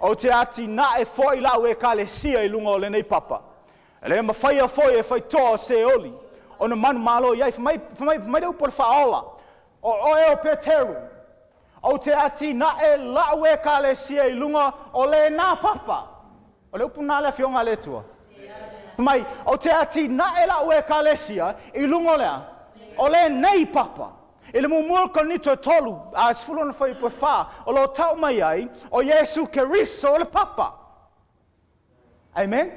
ou te atinae foi lau ekalesia i luga o lenei papa. E le mafaia foi e faitoa o Seoli ona manumalo i ai. Fai mai, fai mai, fai mai le upu o le faaola, o oe o Peteru, ou te atinae la'u ekalesia i luga o lena papa. O le upu lena a le Afioga a le Atua. Fai mai, ou te atinae la'u ekalesia i luga o le a? O lenei papa. I le muamua o Korinito e tolu, a 16 fuaiupu e fa, o lo o tau mai ai, o Iesu Keriso le papa. Amen?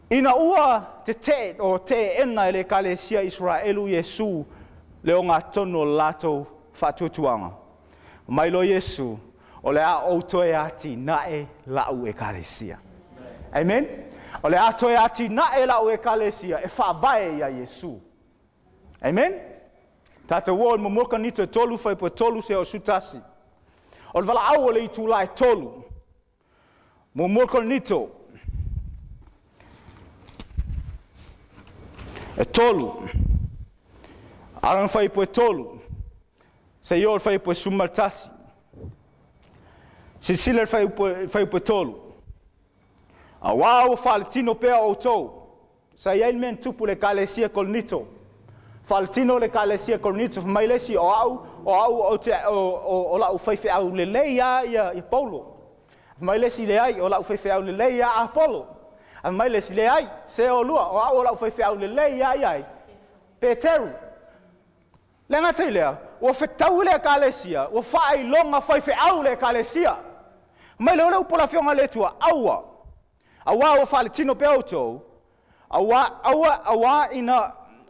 Ina ua tetee, o teena e le ekalesia Isaraelu Iesu le ogatotonu o le latou faatuatuaga, mai loa Iesu, o le a ou toe atinae la'u ekalesia. Amen? O le a toe atinae la'u ekalesia e faavae ia Iesu. Amen? Tatou o i le muamua Korinito e tolu, fuaiupu e tolu seia oo i le 11. O le valaau o le itula e tolu. Muamua Korinito e tolu, ala na fuaiupu e tolu, seia oo i le fuaiupu e 11. Silasila i le fuaiupu e tolu. Auā ua faaletino pea outou. Sa i ai le mea na tupu i le ekalesia Korinito. Faaletino le ekalesia Korinito, fai mai le isi, o au, o au ou te, o, o, o la'u faifeau lelei lava ia, ia Paulo. Fai mai le isi, leai, o la'u faifeau lelei lava Apolo. Fai mai le isi, leai, se olua, o au o la'u faifeau lelei lava ia ai, Peteru. Le gata i lea, ua fetaui le ekalesia, ua faailoga faifeau le ekalesia. Fai mai lea o le upu a le Afioga a le Atua, aua, Auā ua faaletino pea outou, auā, aua, auā ina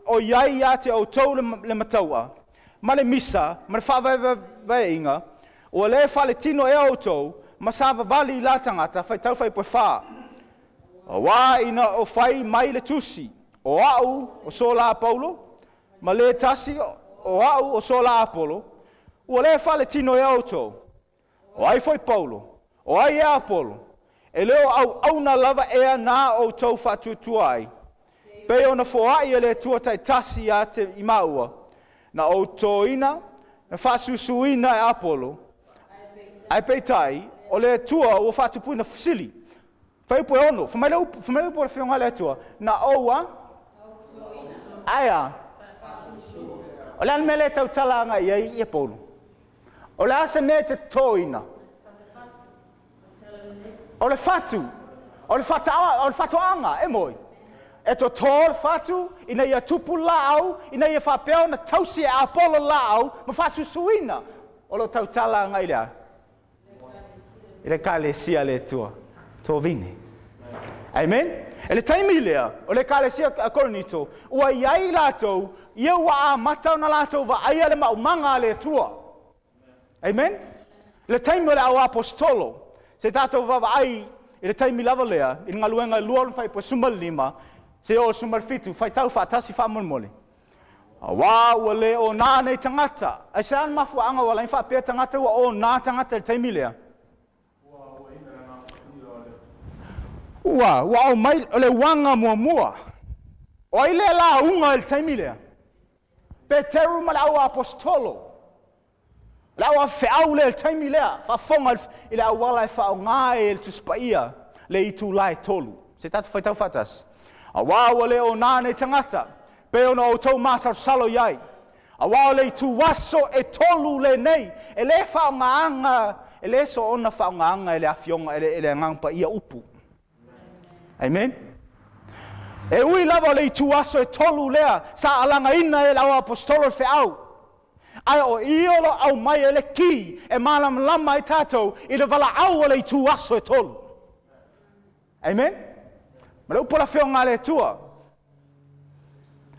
o i ai ia te outou le, le mataua, ma le misa, ma le faavaevaeaiga, ua le faaletino ea outou, ma savavali i la tagata, faitau fuaiupu e fa. Auā ina o fai mai le tusi, o au o so la Paulo, ma le tasi o au o so la Apolo, ua le faaletino ea outou. O ai foi Paulo? O ai ea Apolo? E le o auauna lava ea na outou faatuatua ai, pei ona foai e le Atua taitasi ia te i maua, na ou totoina, na faasusuina e Apolo, ae peitai, o le Atua ua faatupuina fesili. Fuaiupu e 6, fai mai le upu, fai mai le upu a le Afioga a le Atua, na ou a? Ae a? O le a le mea lea e tautala agai i ai ia Paulo? O le a se mea e te totoina? O le fatu, o le, fata, o le fatoaga, e moi. E totō le fatu ina ia tupu le laau, ina ia faapea ona tausi e Apolo le laau ma faasusuina. O lo o tautala agai i le a? I le ekalesia a le Atua. Tovine. Amen? E le taimi lea, o le ekalesia a Korinito, ua i ai latou, ia ua amata ona latou vaaia le maumaga a le Atua. Amen? Le taimi o le au aposetolo, se tatou vaavaai i le taimi lava lea, i le galuega e lua o le fuaiupu 15, seia oo i le 17, faitau faatasi faamolemole. Auā ua le ona nei tagata. Aisea le mafuaaga ua ala ai faapea tagata ua ona tagata i le taimi lea? Ua, ua aumai o le uaga muamua. O ai lea lauga i le taimi lea? Peteru ma le au aposetolo. O le au afefeau lea i le taimi lea, faafofoga i le auala e faaaoga ai e le Tusi Paia le itula e 3. Se i tatou faitau faatasi. Auā ua le ona nei tagata, pei ona outou masalosalo i ai. Auā o le ituaso e 3 lenei, e le faaaogaina, e le soona faaaogaina e le Afioga, e le Agaga Paia upu. Amen. E ui lava o le ituaso e 3 lea sa alagaina e le au aposetolo le feau, ae o i o lo o aumai ai le ki e malamalama ai tatou i le valaau o le ituaso e 3. Amen. Ma le upu a le Afioga a le Atua,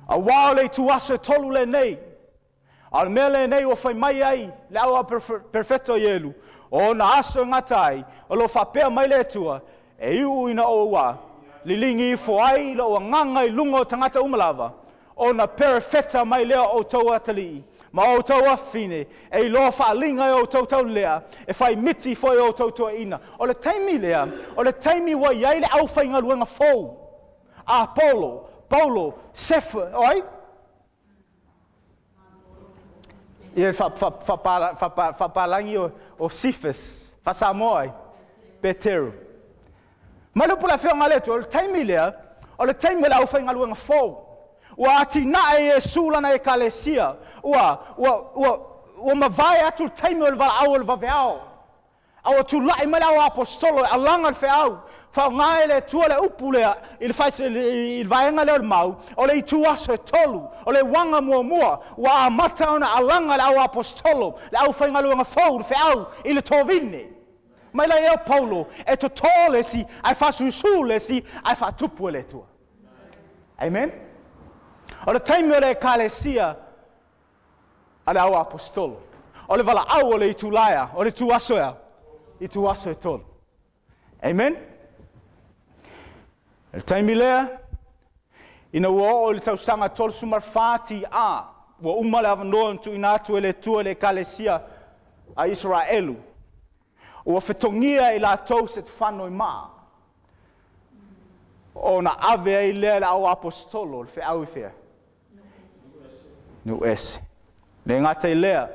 auā o le ituaso e 3 lenei, a o le mea lenei ua fai mai ai le au perfeto Ielu, o ona aso e gata ai, o lo o faapea mai le Atua, e iu ina ou a, liligi ifo ai lou agaga i luga o tagata uma lava, ona perefeta mai lea o outou atalii, ma outou afafine, e iloa faaaliga e outou taulelea, e fai miti foi e outou toeaiina. O le taimi lea, o le taimi ua i ai le aufaigaluega fou, Apolo, Paulo, Sefa, o ai? Ia faapalagi o Cephas, faa-Samoa ai, Peteru. Mai le upu le Afioga a le Atua, o le taimi lea, o le taimi o le aufaigaluega fou. Ua atinae Iesu lana ekalesia, ua, ua, ua, ua mavae atu le taimi o le valaau o le vaveao. A ua tulai mai le au aposetolo e alaga le feau, faaaoga e le Atua le upu lea i le vaega lea o le mau, o le ituaso e 3, o le uaga muamua, ua amata ona alaga le au aposetolo, le aufaigaluega fou, le feau i le tovine. Mai la ea o Paulo, e totō le isi, ae faasusu le isi, ae faatupu e le Atua. Amen? O le taimi o le ekalesia a le au aposetolo, o le valaau o le itula ea, o le ituaso ea, ituaso e 3. Amen? O le taimi lea, ina ua oo i le tausaga 34 TA, ua uma le avanoa na tuuina atu e le Atua i le ekalesia a Isaraelu, ua fetogia e latou Setefano i maa, ona ave ai lea le au aposetolo le feau i fea? Nuu ese. Le gata i lea,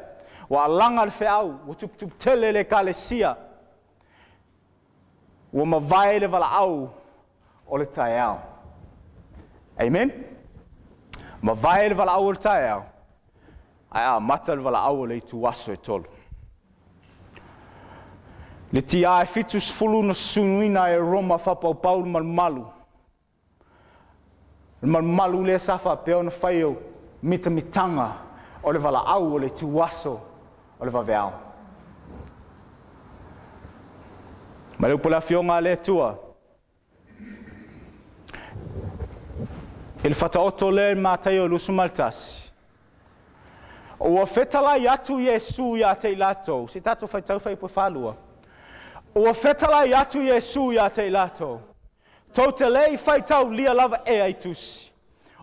ua alaga le feau, ua tuputupu tele le ekalesia, ua mavae le valaau o le taeao. Amen? Mavae le valaau o le taeao, ae amata le valaau o le ituaso e 3. Le tia e 70 na susunuina e Roma whapaupau le malumalu. Le malumalu lea sa faapea ona fai o mitamitanga o le valaau o le ituaso o le vaveao. Ma le upu le Afioga a le Atua, i le whataoto lea i Mataio 21, ua fetalai atu Iesu ia te i latou, se tatou faitau fai po whālua. Ua fetalai atu Iesu ia te i latou, tou te lei faitau lia lava ea i tusi.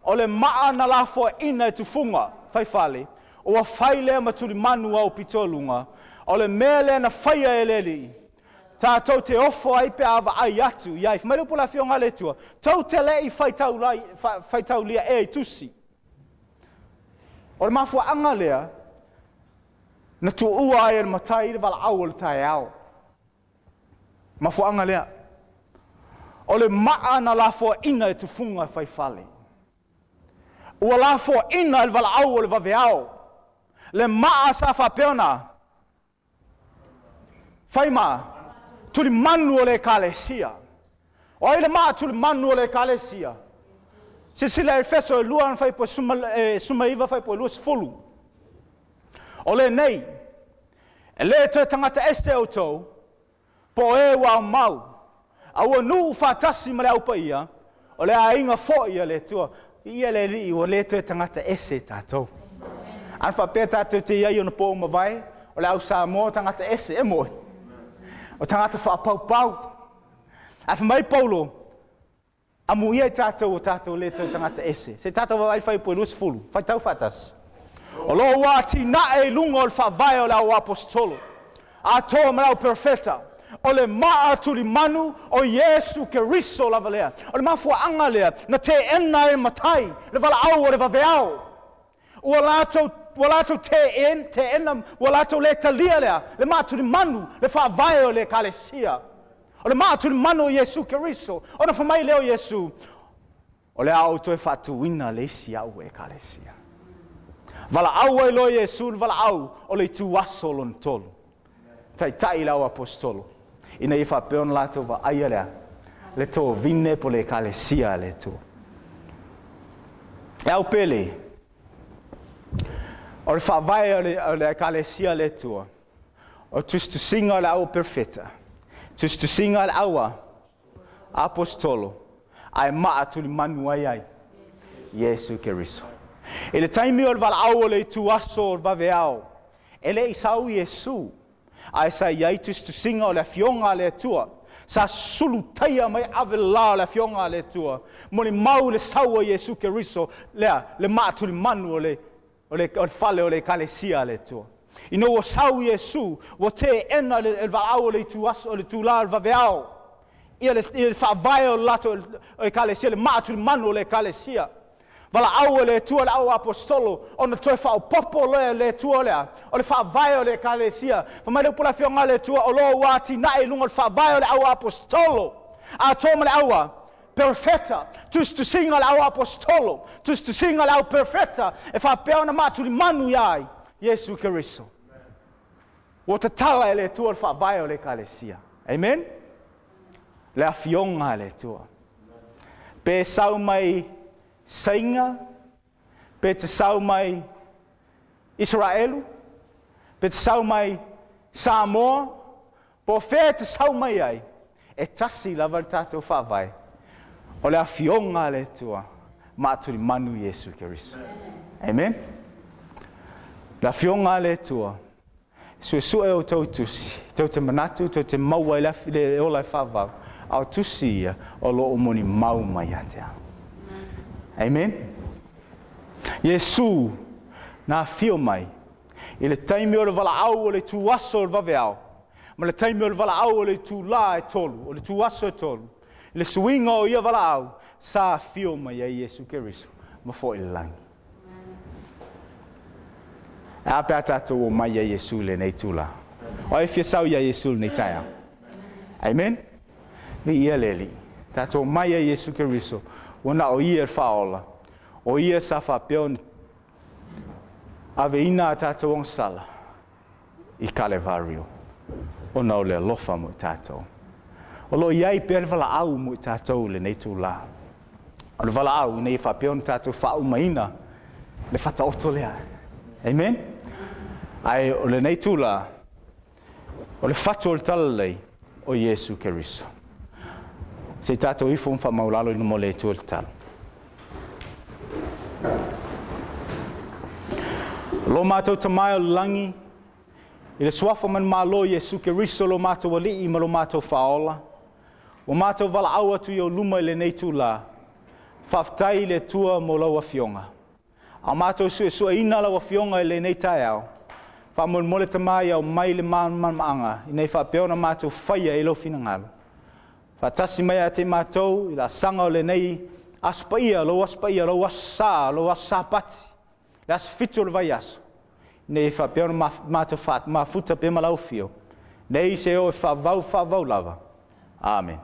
O le maa na lafoa ina e tufunga, faifale, ua fai lea ma tulimanu au pitoluga, o le mea lea na faia e le alii, tātou te ofo ai pe a vaai atu i ai. Fai mai le upu a le Afioga a le Atua, tou te lei faitaulia ea i tusi. O le mafuaaga lea, na tuua ai e le matai le valaau o le taeao. Mafuaaga lea. O le maa na lafoaina e tufunga faifale. Ua lafoaina e le valaau o le vaveao. Le maa sa faapea ona fai ma tulimanu o le ekalesia. O ai le maa tulimanu o le ekalesia? Silasila Efeso e 2 ana fai po suma iva fai po 20. O lenei, e le toe tagata ese outou, po e ua aumau, a ua nuu whātasi ma le au paia, o le aiga foi a le Atua. Ia le alii, ua le toe tagata ese tātou. Ana faapea tātou te iai ona pō mavae, o le au Samoa tagata ese, e moe. O tagata whaapaupau. A fai mai Paulo, amu ia i tātou o tātou le toe tagata ese. Se tātou vaai fai po 20, fai tau whātasi. O lo ua atinae i lunga o le whaavae o le au aposetolo. Atoa ma le au perfeta. O le maa tulimanu o Iesu Keriso lava lea. O le mafuaaga lea na teena ai e matai le valaau o le vaveao. Ua latou, ua latou teena, ua latou le talia lea, le maa tulimanu, le faavae o le ekalesia. O le maa tulimanu o Iesu Keriso. Ona fai mai lea o Iesu, O le a ou toe faatuina le isi au ekalesia. Valaau ai loa Iesu le valaau o le ituaso lona tolu. Taitai i le au aposetolo, ina ia faapea ona latou vaaia lea, le tovine po le ekalesia a le Atua. E au pele, o le faavae o le ekalesia a le Atua, o tusitusiga o le au perofeta, tusitusiga o le au aposetolo, ae maa tulimanu ai ai Iesu Keriso. I le taimi o le valaau o le ituaso o le vaveao, e le i sau Iesu, ae sa i ai tusitusiga o le Afioga a le Atua. Sa sulutaia mai ave le la o le Afioga a le Atua, molimau i le sau o Iesu Keriso, lea, le maa tulimanu o le, o le, o le fale o le ekalesia a le Atua. Ina ua sau Iesu, ua teena e le valaau o le ituaso, o le itula o le vaveao, ia le, ia le faavae o le latou ekalesia, le maa tulimanu o le ekalesia. Valaau e le Atua le au aposetolo, ona toe faaopoopo lea e le Atua lea, o le faavae o le ekalesia. Fai mai le upu a le Afioga a le Atua, o lo o ua atinae i luga o le faavae o le au aposetolo, atoa ma le au perofeta, tusitusiga a le au aposetolo, tusitusiga a le au perofeta, e faapea ona maatulimanu ia ai Iesu Keriso. Ua tatala e le Atua le faavae o le ekalesia. Amen? Le afioga a le Atua. Pe sau mai Saina, pe te sau mai Isaraelu, pe te sau mai Samoa, po o fea e te sau mai ai, e tasi lava le tatou faavae, o le Afioga a le Atua, maatulimanu Iesu Keriso. Amen? Le Afioga a le Atua, suesue outou tusi, tou te manatu, tou te maua i le ola e faavavau, a o tusi ia o lo o molimau mai ia te au. Amen? Iesu na afio mai i le taimi o le valaau o le ituaso o le vaveao, ma le taimi o le valaau o le itulā e tolu, o le ituaso e tolu, i le suiga o ia valaau, sa afio mai ai Iesu Keriso ma foi i le lagi. E a pe a tatou omai ia Iesu i lenei itulā? O ai e fia sau ia Iesu i lenei taeao? Amen? Viia le Alii. Tatou omai ia Iesu Keriso, ua na o Ia le Faaola, o Ia sa faapea ona aveina a tatou agasala i Kalevario, ona o le alofa mo i tatou. O lo o i ai pea le valaau mo i tatou i lenei itulā. O le valaau ina ia faapea ona tatou faaumaina le fataoto lea. Amen? Ae o lenei itulā, o le fatu o le talalelei o Iesu Keriso. Se i tatou ifo ma faamaualalo i luma o le Atua le tatalo. Lo matou Tama e o le lagi, i le suafa manumalo o Iesu Keriso lo matou Alii ma lo matou Faaola, ua matou valaau atu i ou luma i lenei itulā, faafetai i le Atua mo lau Afioga. A o matou suesueina lau Afioga i lenei taeao, faamolemole Tama ia aumai le malamalamaaga ina ia faapea ona matou faia i lou finagalo. Faatasi mai ia te matou i le asaga o lenei Aso Paia, lou Aso Paia, lou Aso Sa, lou Aso Sapati, le aso fitu o le vaiaso, ina ia faapea ona matou mafuta pea ma lau afio, nei se o e faavavau faavavau lava. Amene.